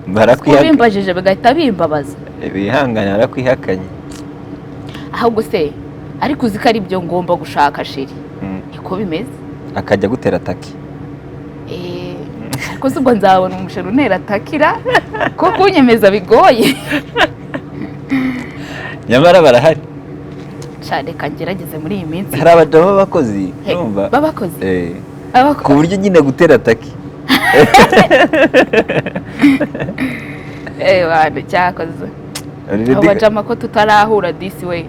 Barakwihaga. Ubimbajije bigahita bimbabaza. Wihangane, narakwihakanye. Ahubwo se ariko uzi ko ari byo ngomba gushaka, chéri? Niko bimeze. Akajya gutera taki. Eh, ariko si ubwo nzabona umuchéri untera takira ko kunyemeza bigoye? Nyamara barahari. Sha, reka ngerageze muri iyi minsi. Hari abagabo b'abakozi. He, urumva? B'abakozi? Eh, B'abakozi. ku buryo nyine gutera taki. Eh, bantu cyakoze abo bajama ko tutarahura disi we.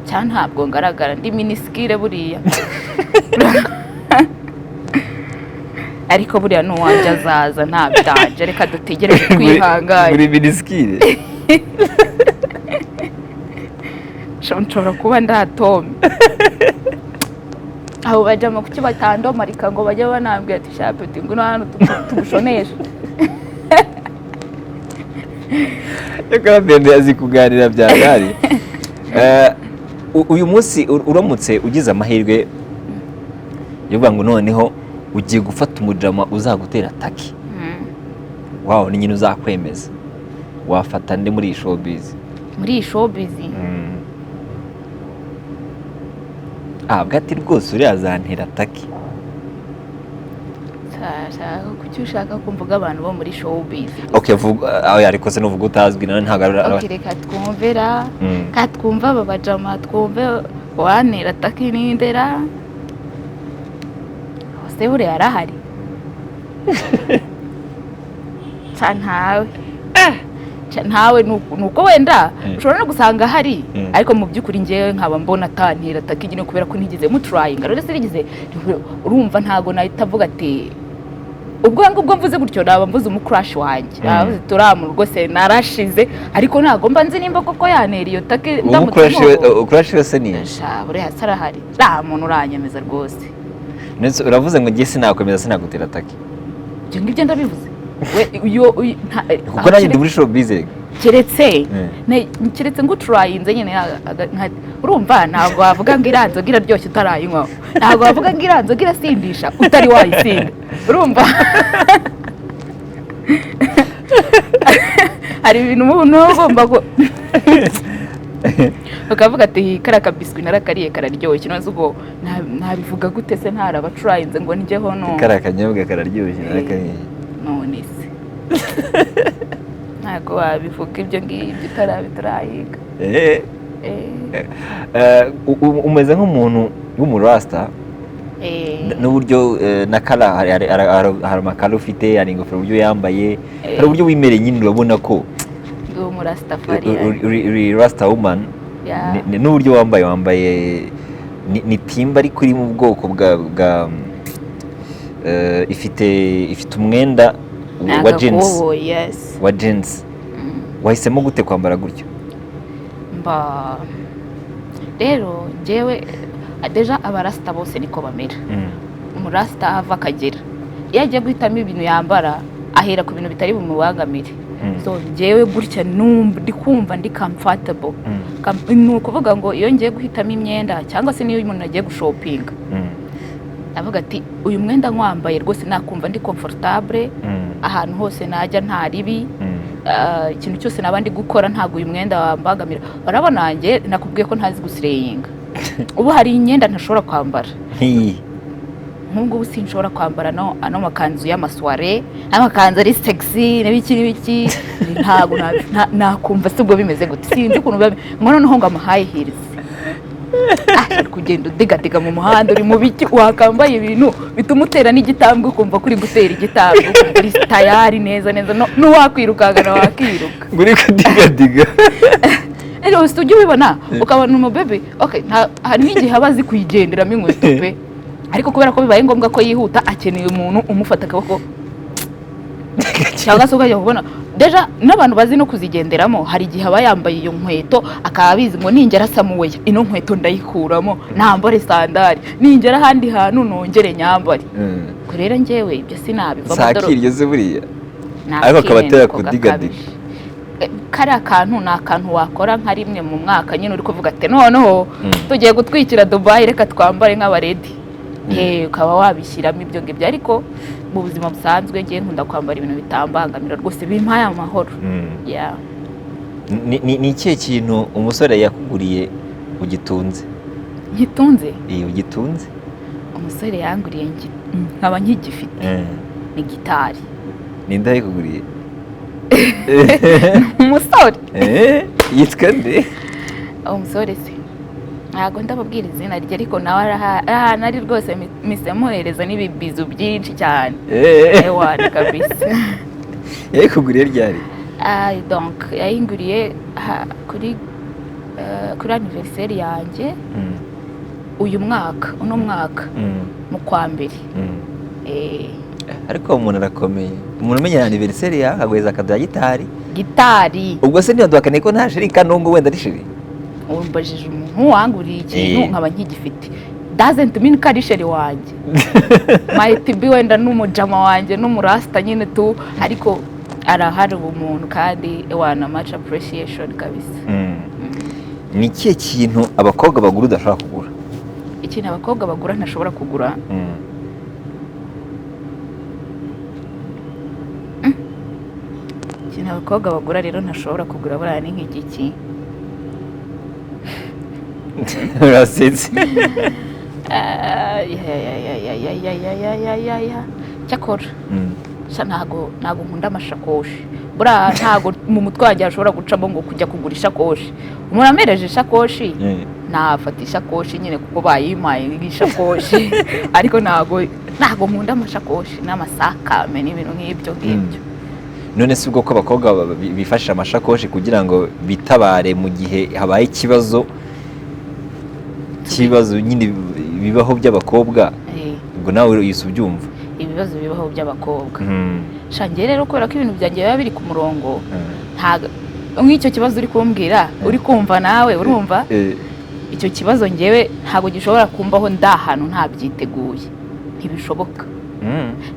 Cya ntabwo ngaragara, ndi minuscule buriya, ariko buriya n'uwanjye azaza, nta byanje, reka dutegereze twihanganye. Muri minuscule. Nshobora kuba ndatome abo bajama, kuki batandomarika ngo bajye banambwira ati: "Sha petit, ngwino hano tugushoneshe"? Reka, Bende azi kuganira bya gari. Uyu munsi uramutse ugize amahirwe yo kuvuga ngo noneho ugiye gufata umujama uzagutera taki, wawe ni nyine uzakwemeza, wafata nde muri iyi showbiz? Muri iyi showbiz? Ah, bwa ati rwose uriya azantera taki. Kuki ushaka ko mvuga abantu bo muri showbiz? Okay, vuga. Ah, oya, ariko se nuvuga utazwi nawe ntabwo ari Okay, reka twumvera. Ka twumve aba bajama, twumve wanera taki nindera hose, buriya arahari. Ca ntawe, Ca ntawe. Nuko wenda ushobora no gusanga ahari, ariko mu by'ukuri ngewe nkaba mbona atantera taki nyine kubera ko ntigeze muturayinga. Rero sinigeze, urumva, ntago nahita mvuga ati ubwo ngubwo mvuze gutyo naba mvuze umucrush wanjye. Naba mvuze turamu rwose narashize, ariko ntago mba nzi nimba koko yantera iyo taki Ubu ndamutse crush wese ni Sha, buriya se arahari? Nta muntu uranyemeza rwose. Ndetse uravuze ngo njye sinakwemeza, sinagutera taki. Ibyo ngibyo ndabivuze we iyo Kuko nanjye ndi muri showbiz rega. Keretse keretse ngo uturayinze nyine, urumva, ntabwo wavuga ngo iriya nzoga iraryoshye utarayinywaho, ntabwo wavuga ngo iriya nzoga irasindisha utari wayisinda. Urumva, hari ibintu umuntu aba agomba bakavuga ati kariya kabiswi narakariye kararyoshye. None se ubwo nabivuga gute se ntarabacurayinze ngo njyeho no Kariya kanyobwa kararyoshye narakariye. None se ntabwo wabivuga ibyo ngibyo utarabiturayiga. Eh, umeze nk'umuntu w'umurasta n'uburyo na kara hari amakara ufite, hari ingofero, uburyo yambaye, hari uburyo wimereye nyine, urabona ko Ndi umurastafari. Uri rasta woman. N'uburyo wambaye ni timba, ariko iri mu bwoko bwa ifite umwenda wa jeans. Agakoboyi, yes. Wa jeans. Wahisemo gute kwambara gutyo? Mba rero njyewe déjà abarasita bose niko bamera. Umurasita ava akagera, iyo agiye guhitamo ibintu yambara ahera ku bintu bitari bumubangamire. So njyewe gutya numva ndi kumva ndi comfortable. Ni ukuvuga ngo iyo ngiye guhitamo imyenda cyangwa se niyo umuntu agiye gushopinga, avuga ati uyu mwenda nkwambaye rwose nakumva ndi comfortable ahantu hose najya nta ribi. Ikintu cyose naba ndi gukora ntabwo uyu mwenda wambangamira. Urabona njye nakubwiye ko ntazi gusireyinga. Ubu hari imyenda ntashobora kwambara. Nk'iyi? Nk'ubu sinshobora kwambara no ano makanzu y'amasoirée, amakanzu ari sexy n'ibiki n'ibiki. Ntabwo nakumva si ubwo bimeze gute, sinzi ukuntu biba ngo noneho ngo ama high heels. Ah, uri kugenda udigadiga mu muhanda, uri mu biki? Wakambaye ibintu bituma utera n'igitambwe ukumva ko uri gutera igitambwe, ukumva uri tayari neza neza, n'uwakwirukankana wakiruka. Ngo uri kudigadiga? Rero si ujya ubibona ukabona umubebe, okay, hari n'igihe aba azi kuyigenderamo inkweto pe, ariko kubera ko bibaye ngombwa ko yihuta akeneye umuntu umufata akaboko, cyangwa se ukajya kubona déjà n'abantu bazi no kuzigenderamo, hari igihe aba yambaye iyo nkweto akaba abizi ngo ningera samuweya ino nkweto ndayikuramo nambare sandari, ningera ahandi hantu nongere nyambare. Ubwo rero njyewe ibyo sinabivamo dore. Sakiryo se buriya Ni ariko akaba atera akirendo kudigadiga. gakabije. Kariya kantu ni akantu wakora nka rimwe mu mwaka nyine, uri kuvuga ati noneho tugiye gutwikira Dubayi, reka twambare nk'abaredi. Ukaba wabishyiramo ibyo ngibyo, ariko mu buzima busanzwe ngiye nkunda kwambara ibintu bitambangamira rwose, bimpaye amahoro. Yeah. Ni ikihe kintu umusore yakuguriye ugitunze? Ngitunze? Iyo ugitunze. Umusore yanguriye nkaba nkigifite ni gitari. Ninde yayikuguriye? Umusore. Yitwa nde? Umusore se ntabwo ndababwira izina rye, ariko nawe ahantu ari rwose mise muhereza n'ibibizu byinshi cyane. Ewana kabisa. Yayikuguriye ryari? Ah, donc yayinguriye kuri anniversaire yanjye uyu mwaka, uno mwaka mu kwa mbere. Ariko uwo muntu arakomeye, umuntu umenya anniversaire yawe akaguhereza akaduha gitari. Gitari. Ubwo se ntiyaduhakaniye ko nta chéri, kandi uwo wenda ari chéri? Umbajije umuntu wanguriye ikintu nkaba nkigifite, doesn't mean ko ari chéri wanjye. Might be wenda n'umujama wanjye n'umurasita nyine tu, ariko arahari ubumuntu kandi wana much appreciation kabisa. Ni ikihe kintu abakobwa bagura udashobora kugura? Ikintu abakobwa bagura ntashobora kugura? Ikintu abakobwa bagura rero ntashobora kugura buriya ni nk'igiki? Urasetse. Ah, ya, ya, ya, ya, ya, ya, ya, ya, ya, ya, ya. Cyakora sha ntago nkunda amashakoshi. Buriya ntago mu mutwe wanjye hashobora gucamo ngo kujya kugura ishakoshi. Umuntu amereje ishakoshi, nafata ishakoshi nyine kuko bayimpaye nk'ishakoshi, ariko ntago nkunda amashakoshi n'amasakame n'ibintu nk'ibyo ngibyo. None si ubwo ko abakobwa bifashisha amashakoshi kugira ngo bitabare mu gihe habaye ikibazo nyine bibaho by'abakobwa? Ubwo nawe uhise ubyumva. Ibibazo bibaho by'abakobwa. Sha njye rero kubera ko ibintu byanjye biba biri ku murongo, ntago nk'icyo kibazo uri kumbwira, uri kumva nawe urumva. Icyo kibazo ngewe ntabwo gishobora kumbaho ndi ahantu ntabyiteguye, ntibishoboka.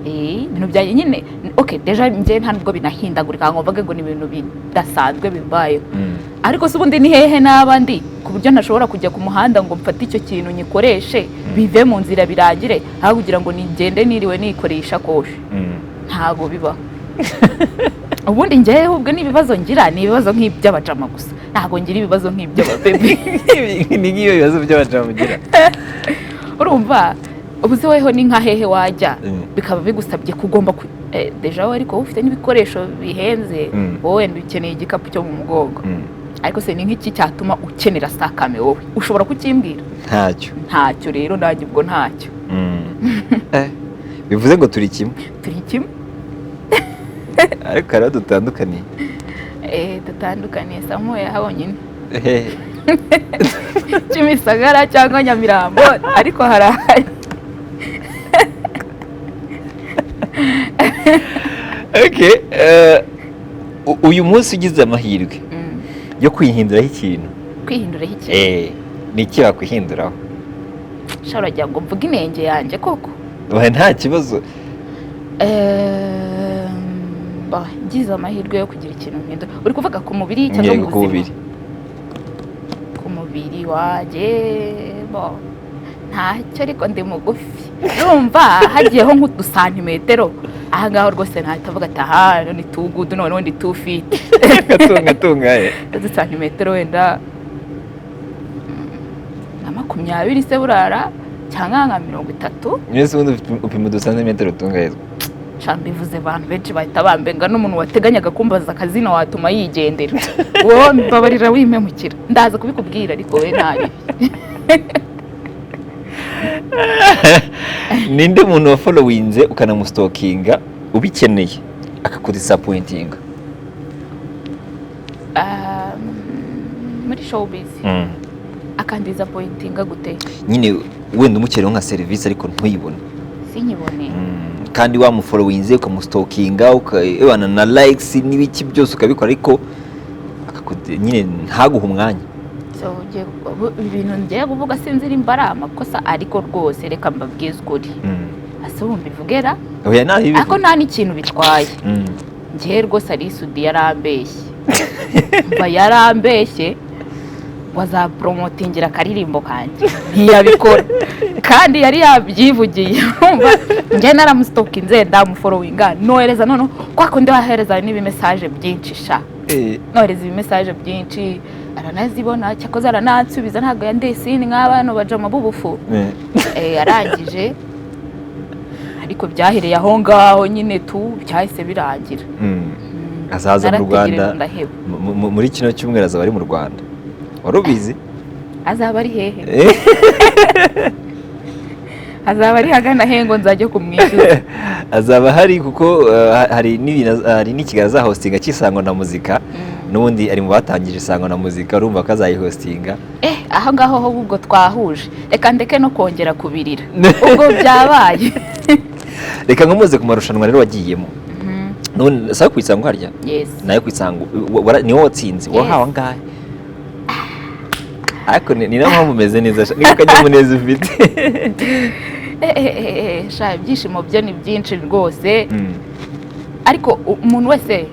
Ibintu byanjye nyine, okay, déjà njye nta nubwo binahindagurika ngo mvuge ngo ni ibintu bidasanzwe bibayeho. Ariko se ubundi ni hehe naba ndi ku buryo ntashobora kujya ku muhanda ngo mfate icyo kintu nyikoreshe, bive mu nzira birangire, aho kugira ngo nigende niriwe nikoreye ishakoshi? Ntabwo bibaho. Ubundi njyewe ubwo n'ibibazo ngira ni ibibazo nk'iby'abajama gusa, ntabwo ngira ibibazo nk'iby'ababebe. Ni nk'iyo bibazo by'abajama ugira? Urumva ubu se weho ni nka hehe wajya bikaba bigusabye ko ugomba déjà wowe ariko wowe ufite n'ibikoresho bihenze, wowe wenda ukeneye igikapu cyo mu mugongo, ariko se ni nk'iki cyatuma ukenera sakame? Wowe ushobora kukimbwira? Ntacyo. Ntacyo rero, nanjye ubwo ntacyo. Bivuze ngo turi kimwe. Turi kimwe. Ariko hari aho dutandukaniye. Dutandukaniye somewhere honyine. Eh, Kimisagara cyangwa Nyamirambo, ariko harahari. Okay, uyu munsi ugize amahirwe yo kwihinduraho ikintu. Kwihinduraho ikintu? Ni iki wakwihinduraho? Sha uragira ngo mvuge inenge yanjye koko? Oya, nta kibazo. Bah, ngize amahirwe yo kugira ikintu mpindura, uri kuvuga ku mubiri cyangwa mu Yego, ku buzima? mubiri. Ku mubiri wanjye bo ntacyo, ariko ndi mugufi, urumva hagiyeho nk'udusantimetero aha ngaho rwose ntahita avuga ati aha ni too good, noneho ndi too fit. Gatunga tungaye? Udusantimetero wenda nka 20 se burara, cyangwa nka 30. Mwese ubundi upima udusantimetero tungahe? Sha mbivuze abantu benshi bahita bambenga, n'umuntu wateganyaga kumbaza akazina watuma yigendera. Wowe mbabarira wimpemukira, ndaza kubikubwira, ariko we ntabi. Ninde muntu wafollowinze ukanamustalkinga ubikeneye akakudisappointinga? Muri showbiz akandisappointinga gute? Nyine wenda umukeneyeho nka serivisi ariko ntuyibone. Sinyibone? Kandi wamufollowinze, ukamustalkinga, ukabana na likes n'ibiki byose ukabikora, ariko nyine ntaguhe umwanya. So, ibintu ngiye kuvuga sinzi nimba ari amakosa, ariko rwose reka mbabwize ukuri. Ase ubu mbivugera? Oya, nta bibi. Ariko nta n'ikintu bitwaye. Njyewe rwose Ally Soudy yarambeshye, mba yarambeshye ngo azapromotingira akaririmbo kanjye, ntiyabikora kandi yari yabyivugiye. Urumva njye naramustalkinze, ndamufollowinga, nohereza noneho kwa kundi wahereza n'ibimesaje byinshi sha. Nohereza ibimessage byinshi, aranazibona, cyakoze aranansubiza, ntabwo yandesini nk'abana bajama b'ubufu. Arangije, ariko byahereye aho ngaho nyine tu, byahise birangira. Azaza mu Narategereje, Rwanda. ndaheba. Muri kino cyumweru azaba ari mu Rwanda, wari ubizi? Azaba ari hehe? Azaba ari hagana he ngo nzajye kumwishyuza? Azaba hari kuko hari n'ibintu, hari n'ikiganiro azahostinga cy'Isango na Muzika. N'ubundi ari mu batangije Isango na Muzika, urumva ko azayihostinga. Aho ngaho ho ubwo twahuje, reka ndeke no kongera kubirira, ubwo byabaye. Reka nkomoze ku marushanwa rero wagiyemo. N'ubundi sawa ku Isango harya? Yes. Nayo ku Isango niwo watsinze? Yes. Wahawe angahe? Ariko ni nayo mpamvu umeze neza sha, niba akanyamuneza ufite. Sha, ibyishimo byo ni byinshi rwose. Ariko umuntu wese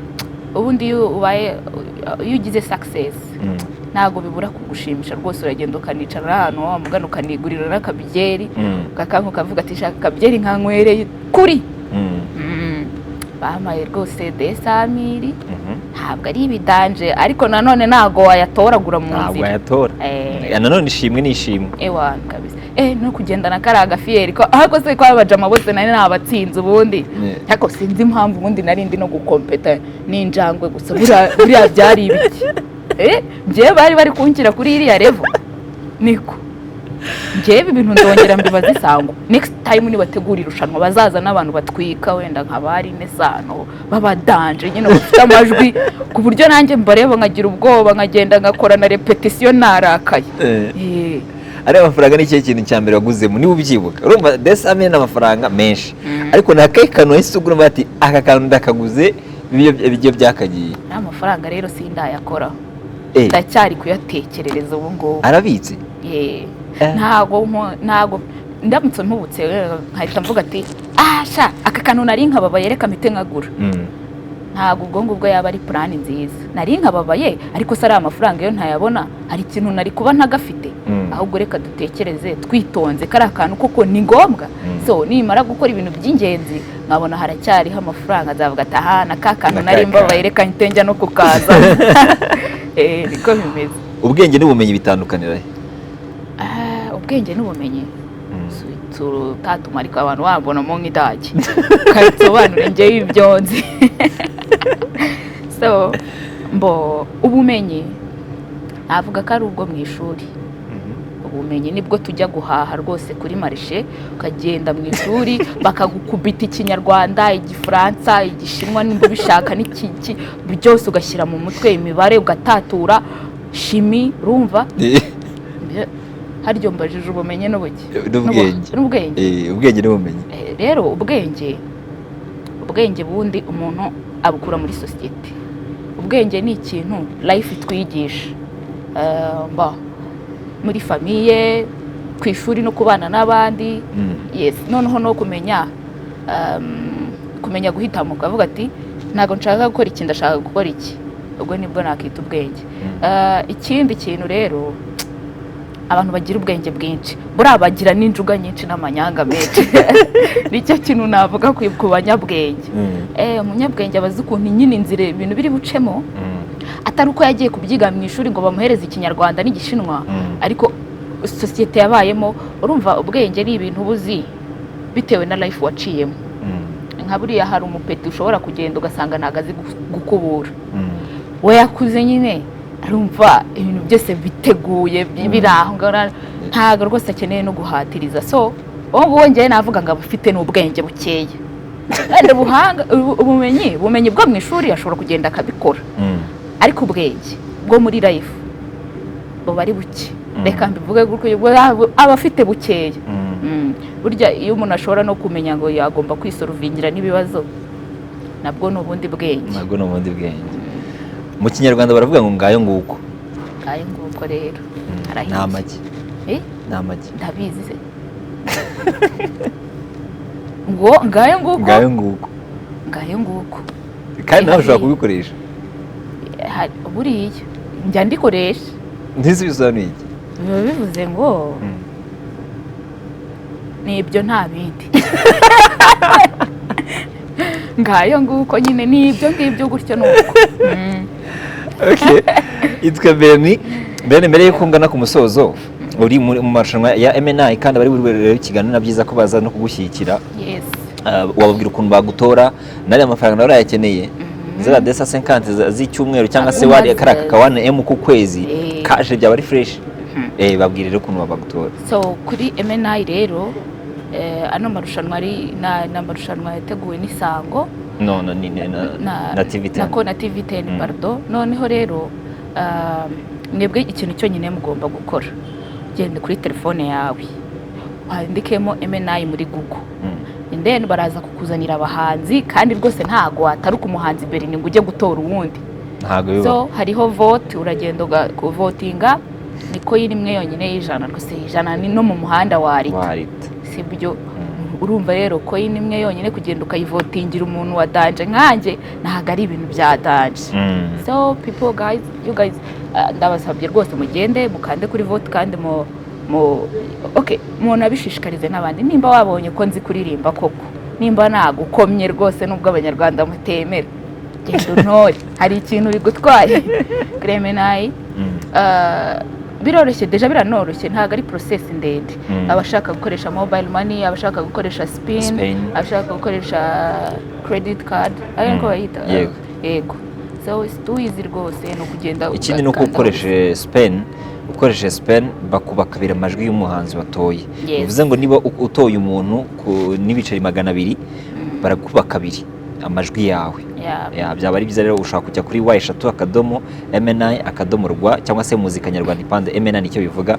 ubundi iyo ubaye, iyo ugize success, ntabwo bibura kugushimisha rwose. Uragenda ukanicara ahantu wa mugana, ukanigurira n'akabyeri, ukakanka, ukavuga ati: "Shaka akabyeri nkanywereye kuri." Bampaye rwose 200 000. Ntabwo ari ibidanje, ariko nanone ntabwo wayatoragura mu Ntabwo nzira. wayatora. Nanone ishimwe ni ishimwe. Ewa kabisa, no kugendana kariya gafiyeri ko ahubwo se ko abajama bose nari nabatsinze ubundi. Ariko sinzi impamvu ubundi nari ndi no gukompeta n'injangwe gusa. Buriya byari ibiki? Njyewe bari kunshyira kuri iriya level, niko njyewe ibi bintu ndongera mbibaza Isango next time nibategura irushanwa, bazaza n'abantu batwika, wenda nka bari Nesano babadanje nyine, bafite amajwi ku buryo nanjye mbareba nkagira ubwoba, nkagenda nkakora na repetition narakaye. Ariya mafaranga ni ikihe kintu cya mbere waguzemo niba ubyibuka? Urumva 200 000 ni amafaranga menshi, ariko ni akahe kantu wahise ugura uvuga ati: "Aka kantu ndakaguze, ibyo byakagiye"? Ariya mafaranga rero sindayakoraho. Ndacyari kuyatekerereza ubu ngubu. Arabitse? Ntago ndamutse mpubutse, nkahita mvuga ati: "Ah sha, aka kantu nari nkababaye, reka mpite nkagura." Ntabwo ubwo ngubwo yaba ari plan nziza. Nari nkababaye, ariko se ari amafaranga iyo ntayabona hari ikintu nari kuba ntagafite? Ahubwo reka dutekereze twitonze, kariya kantu koko ni ngombwa? So nimara gukora ibintu by'ingenzi nkabona haracyariho amafaranga, nzavuga ati: "Aha na ka kantu Na ka nari mbabaye, kantu." Reka mpite njya no kukaza. Niko bimeze. Ubwenge n'ubumenyi bitandukanira he? Ah, ubwenge n'ubumenyi, tutatuma ariko abantu bambonamo nk'idage, kabisobanure njyewe ibyo nzi. So mbo ubumenyi navuga ko ari ubwo mu ishuri. Ubumenyi nibwo tujya guhaha rwose kuri marché, ukagenda mu ishuri bakagukubita Ikinyarwanda, Igifaransa, Igishinwa nimba ubishaka, n'ikiki byose ugashyira mu mutwe, imibare ugatatura, chimie, urumva? Haryo mbajije ubumenyi n'ubuki? N'ubwenge. N'ubwenge. Ubwenge n'ubumenyi. Rero ubwenge bundi umuntu abukura muri sosiyete. Ubwenge ni ikintu life itwigisha. Mba muri famille, ku ishuri no kubana n'abandi. Yes, noneho no kumenya guhitamo, ukavuga ati: "Ntabwo nshaka gukora iki, ndashaka gukora iki." Ubwo nibwo nakita ubwenge. Ikindi kintu rero, abantu bagira ubwenge bwinshi buriya bagira n'injuga nyinshi n'amanyanga menshi. Nicyo kintu navuga ku banyabwenge. Umunyabwenge aba azi ukuntu nyine inzira ibintu biri bucemo, atari uko yagiye kubyiga mu ishuri ngo bamuhereze Ikinyarwanda n'Igishinwa, ariko sosiyete yabayemo. Urumva, ubwenge ni ibintu uba uzi bitewe na life waciyemo. Nka buriya hari umupeti ushobora kugenda ugasanga ntabwo azi gukubura. We yakuze nyine arumva ibintu byose biteguye, biri aho ngaho, ntabwo rwose akeneye no guhatiriza. So uwo nguwo ngewe navuga ngo aba afite n'ubwenge bukeya. Wenda ubuhanga, ubumenyi bwo mu ishuri ashobora kugenda akabikora, ariko ubwenge bwo muri life buba ari buke. Reka mbivuge gutyo, ubwo aba afite bukeya. Burya iyo umuntu ashobora no kumenya ngo yagomba kwisolvingira n'ibibazo, nabwo ni ubundi bwenge. Nabwo ni ubundi bwenge. Mu Kinyarwanda baravuga ngo: "Ngayo nguko." Ngayo nguko rero. Ni Arahiye. amagi. Eh? Ni amagi. Ndabizi se ngo ngayo nguko? Ngayo nguko. Ngayo nguko. Kandi nawe ushobora kubikoresha. Buriya njya ndikoresha. Ntizi bisobanuye iki? Biba bivuze ngo ni ibyo, nta bindi. Ngayo nguko nyine ni ibyo ngibyo, gutyo ni uko. Okay, yitwa Berni. Berni, mbere yuko ngana ku musozo, uri mu marushanwa ya MNI, kandi abari buri rero ikiganiro na byiza ko baza no kugushyigikira. Yes. Wababwira ukuntu bagutora n'ariya mafaranga nawe urayakeneye, ziriya 250 z'icyumweru cyangwa se wari kariya ka 1M ku kwezi kaje byaba ari fresh. Babwire rero ukuntu bagutora. So kuri MNI rero, ano marushanwa ari na amarushanwa yateguwe n'Isango No, ni na TV10. Nako na TV10. Pardon. Noneho rero, mwebwe ikintu cyonyine mugomba gukora, genda kuri telefone yawe wandikemo MNI muri Google and then baraza kukuzanira abahanzi, kandi rwose ntago wataruka umuhanzi Berni ngo ujye gutora uwundi. Ntago bibaho. So hariho vote, uragenda kuvotinga, ni coin imwe yonyine y'ijana rwose. 100 ni no mu muhanda warita. Warita. Sibyo? Urumva rero, coin imwe yonyine kugenda ukayivotingira umuntu wa danger nkanjye, ntabwo ari ibintu bya danger. So people, guys, you guys, ndabasabye rwose mugende mukande kuri vote, kandi mu okay, munabishishikarize n'abandi. Nimba wabonye ko nzi kuririmba koko, nimba nagukomye rwose, nubwo Abanyarwanda mutemera, genda untore, hari ikintu bigutwaye kuri MNI. Biroroshye, déjà biranoroshye, ntabwo ari process ndende. Abashaka gukoresha mobile money, abashaka gukoresha Spin, Spin. abashaka gukoresha credit card, ayo niko bayita. Yego. Yego, so it's too easy rwose, ni ukugenda Ikindi ni uko ugakanda. ukoresheje Spin bakuba kabiri amajwi y'umuhanzi watoye. Yes. Bivuze ngo niba utoye umuntu n'ibiceri 200, barakuba kabiri amajwi yawe. Yeah. Ya, byaba ari byiza rero ushobora kujya kuri www.mni.rwa cyangwa se Muzika Nyarwanda ipande MNI, nicyo bivuga.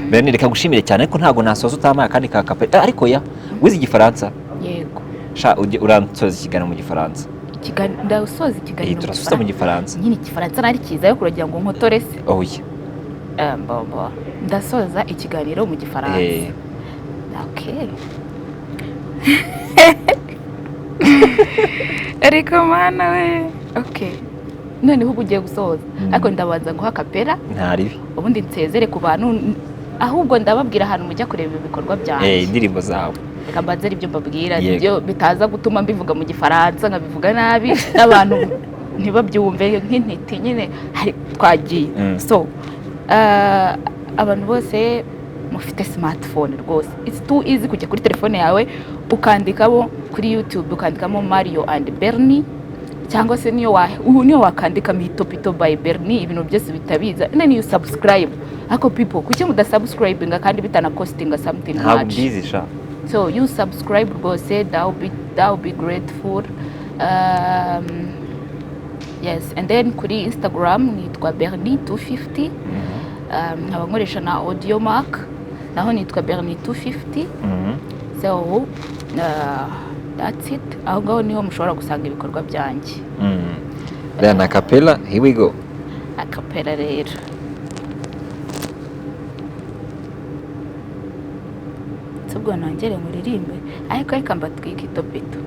Mbere reka ngushimire cyane, ariko ntabwo nasoza utamaye akandi ka cappella. Ariko ya wize Igifaransa? Yego. Sha ujye uransoza ikiganiro mu Gifaransa. Ndasoza ikiganiro Eh, turasoza mu Gifaransa. Nyine Igifaransa nari cyiza yo kuragira ngo nkotore se. Oya. Bon. Ndasoza ikiganiro mu Gifaransa. Okay. Ariko mana we, okay, noneho ubu ugiye gusoza, ariko ndabanza nguha cappella. Nta ribi. Ubundi nsezere ku bantu, ahubwo ndababwira ahantu mujya kureba ibikorwa byanjye. Indirimbo zawe. Reka mbanze aribyo mbabwira. Yego. Ibyo bitaza gutuma mbivuga mu Gifaransa nkabivuga nabi n'abantu ntibabyumve nk'intiti nyine hari twagiye. So abantu bose mufite smartphone rwose, it's too easy kujya kuri telefone yawe ukandikamo kuri YouTube, ukandikamo Mario and Bernie, cyangwa se niyo wa ubu niyo wakandikamo Hitopito by Bernie, ibintu byose bitabiza, and then you subscribe. Ariko people, kuki mudasubscribinga kandi bitanacostinga something Ntabwo much? mbizi sha. So you subscribe rwose, that will be grateful. Yes, and then kuri Instagram nitwa Bernie 250, nkaba nkoresha na Audiomack, naho nitwa Bernie 250. So that's it, aho ngaho niho mushobora gusanga ibikorwa byanjye. Then a cappella, here we go. Acapella rero. Si ubwo nongere nkuririmbe, ariko reka mbatwike itopito.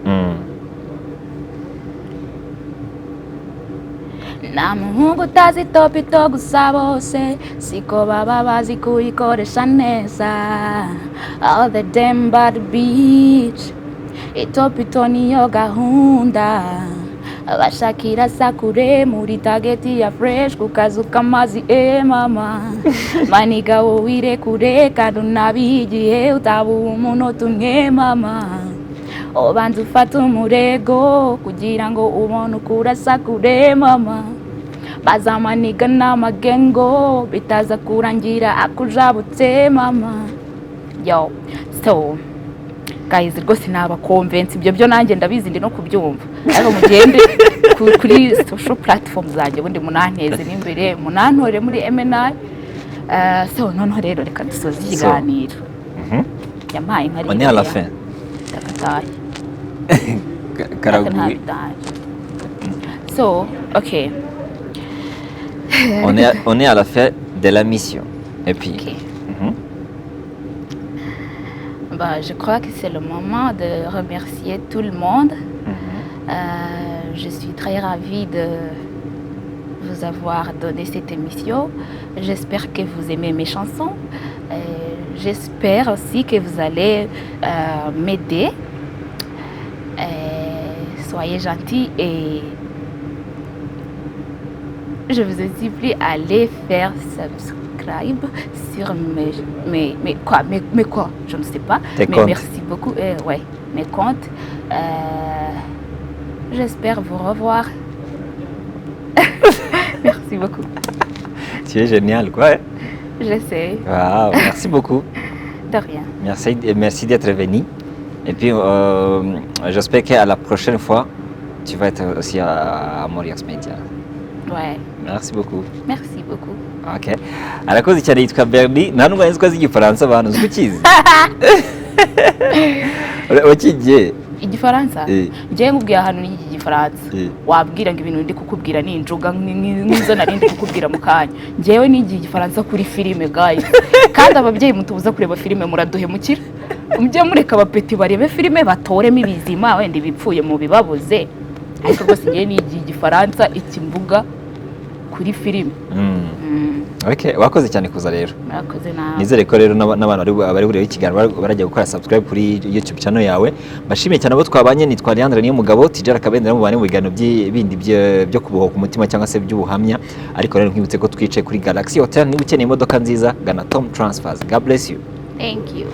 Nta muhungu utazi topito, gusa bose siko baba bazi kuyikoresha neza. All the damn bad bitch, itopito niyo gahunda, bashakira sakure muri target ya fresh ku kazu k'amazi. E mama maniga, wowe irekure kandi unabihe igihe, utabuha umunota umwe. Mama, ubanza ufate umurego kugira ngo ubone uko urasa kure. Mama, bazamaniga n'amagengo bitaza kurangira akujabutse. Mama yo, so guys, rwose nabaconvince, ibyo byo nanjye ndabizi, ndi no kubyumva, ariko mugende kuri social platform zanjye, ubundi munanteze n'imbere, munantore muri MNI. So noneho rero reka dusoze ikiganiro. Yampaye nka On est à la fin. Ndagataye. Karaguye. So okay. On est à la fin de la mission. Et puis, Ok. Bah, je crois que c'est le moment de remercier tout le monde. Je suis très ravie de vous avoir donné cette émission. J'espère que vous aimez mes chansons. J'espère aussi que vous allez m'aider. Soyez gentils et Je vous supplie, allez faire subscribe sur mes quoi, mes quoi, je ne sais pas. Tes Mais comptes. Merci beaucoup. Ouais, mes comptes. J'espère vous revoir. Merci beaucoup. Tu es génial, quoi, hein? J'essaie. Wow, merci beaucoup. De rien. Merci, et merci d'être venu. Et puis, j'espère qu'à la prochaine fois, tu vas être aussi à Moriax Media. Ouais. Merci beaucoup. Merci beaucoup. Okay. Arakoze cyane, yitwa Bernie. Nta nubwo nzi ko azi Igifaransa, abantu uzi ko ukizi? Wakigiye? Igifaransa? Eh. Njyewe nkubwiye ahantu n'iki Gifaransa, wabwira ngo ibintu ndi kukubwira ni injuga nk'izo nari ndi kukubwira mu kanya. Njyewe nigiye Igifaransa kuri filime, guys. Kandi ababyeyi mutubuza kureba filime, muraduhemukira. Mujye mureka abapeti barebe filime, batoremo ibizima, wenda ibipfuye mu bibabuze. Ariko rwose njyewe nigiye Igifaransa, iki mvuga, kuri filime. Okay, wakoze cyane kuza rero. Murakoze nawe. Nizere ko rero n'abantu bari burebe ikiganiro barajya gukora subscribe kuri YouTube channel yawe. Mbashimiye cyane abo twabanye. Nitwa Leandre Niyomugabo, Tijara Kabendera, mubane mu biganiro bindi byo kubohoka umutima cyangwa se by'ubuhamya. Ariko rero nkwibutse ko twicaye kuri Galaxy Hotel. Niba ukeneye imodoka nziza, gana Tom Transfers. God bless you. Thank you.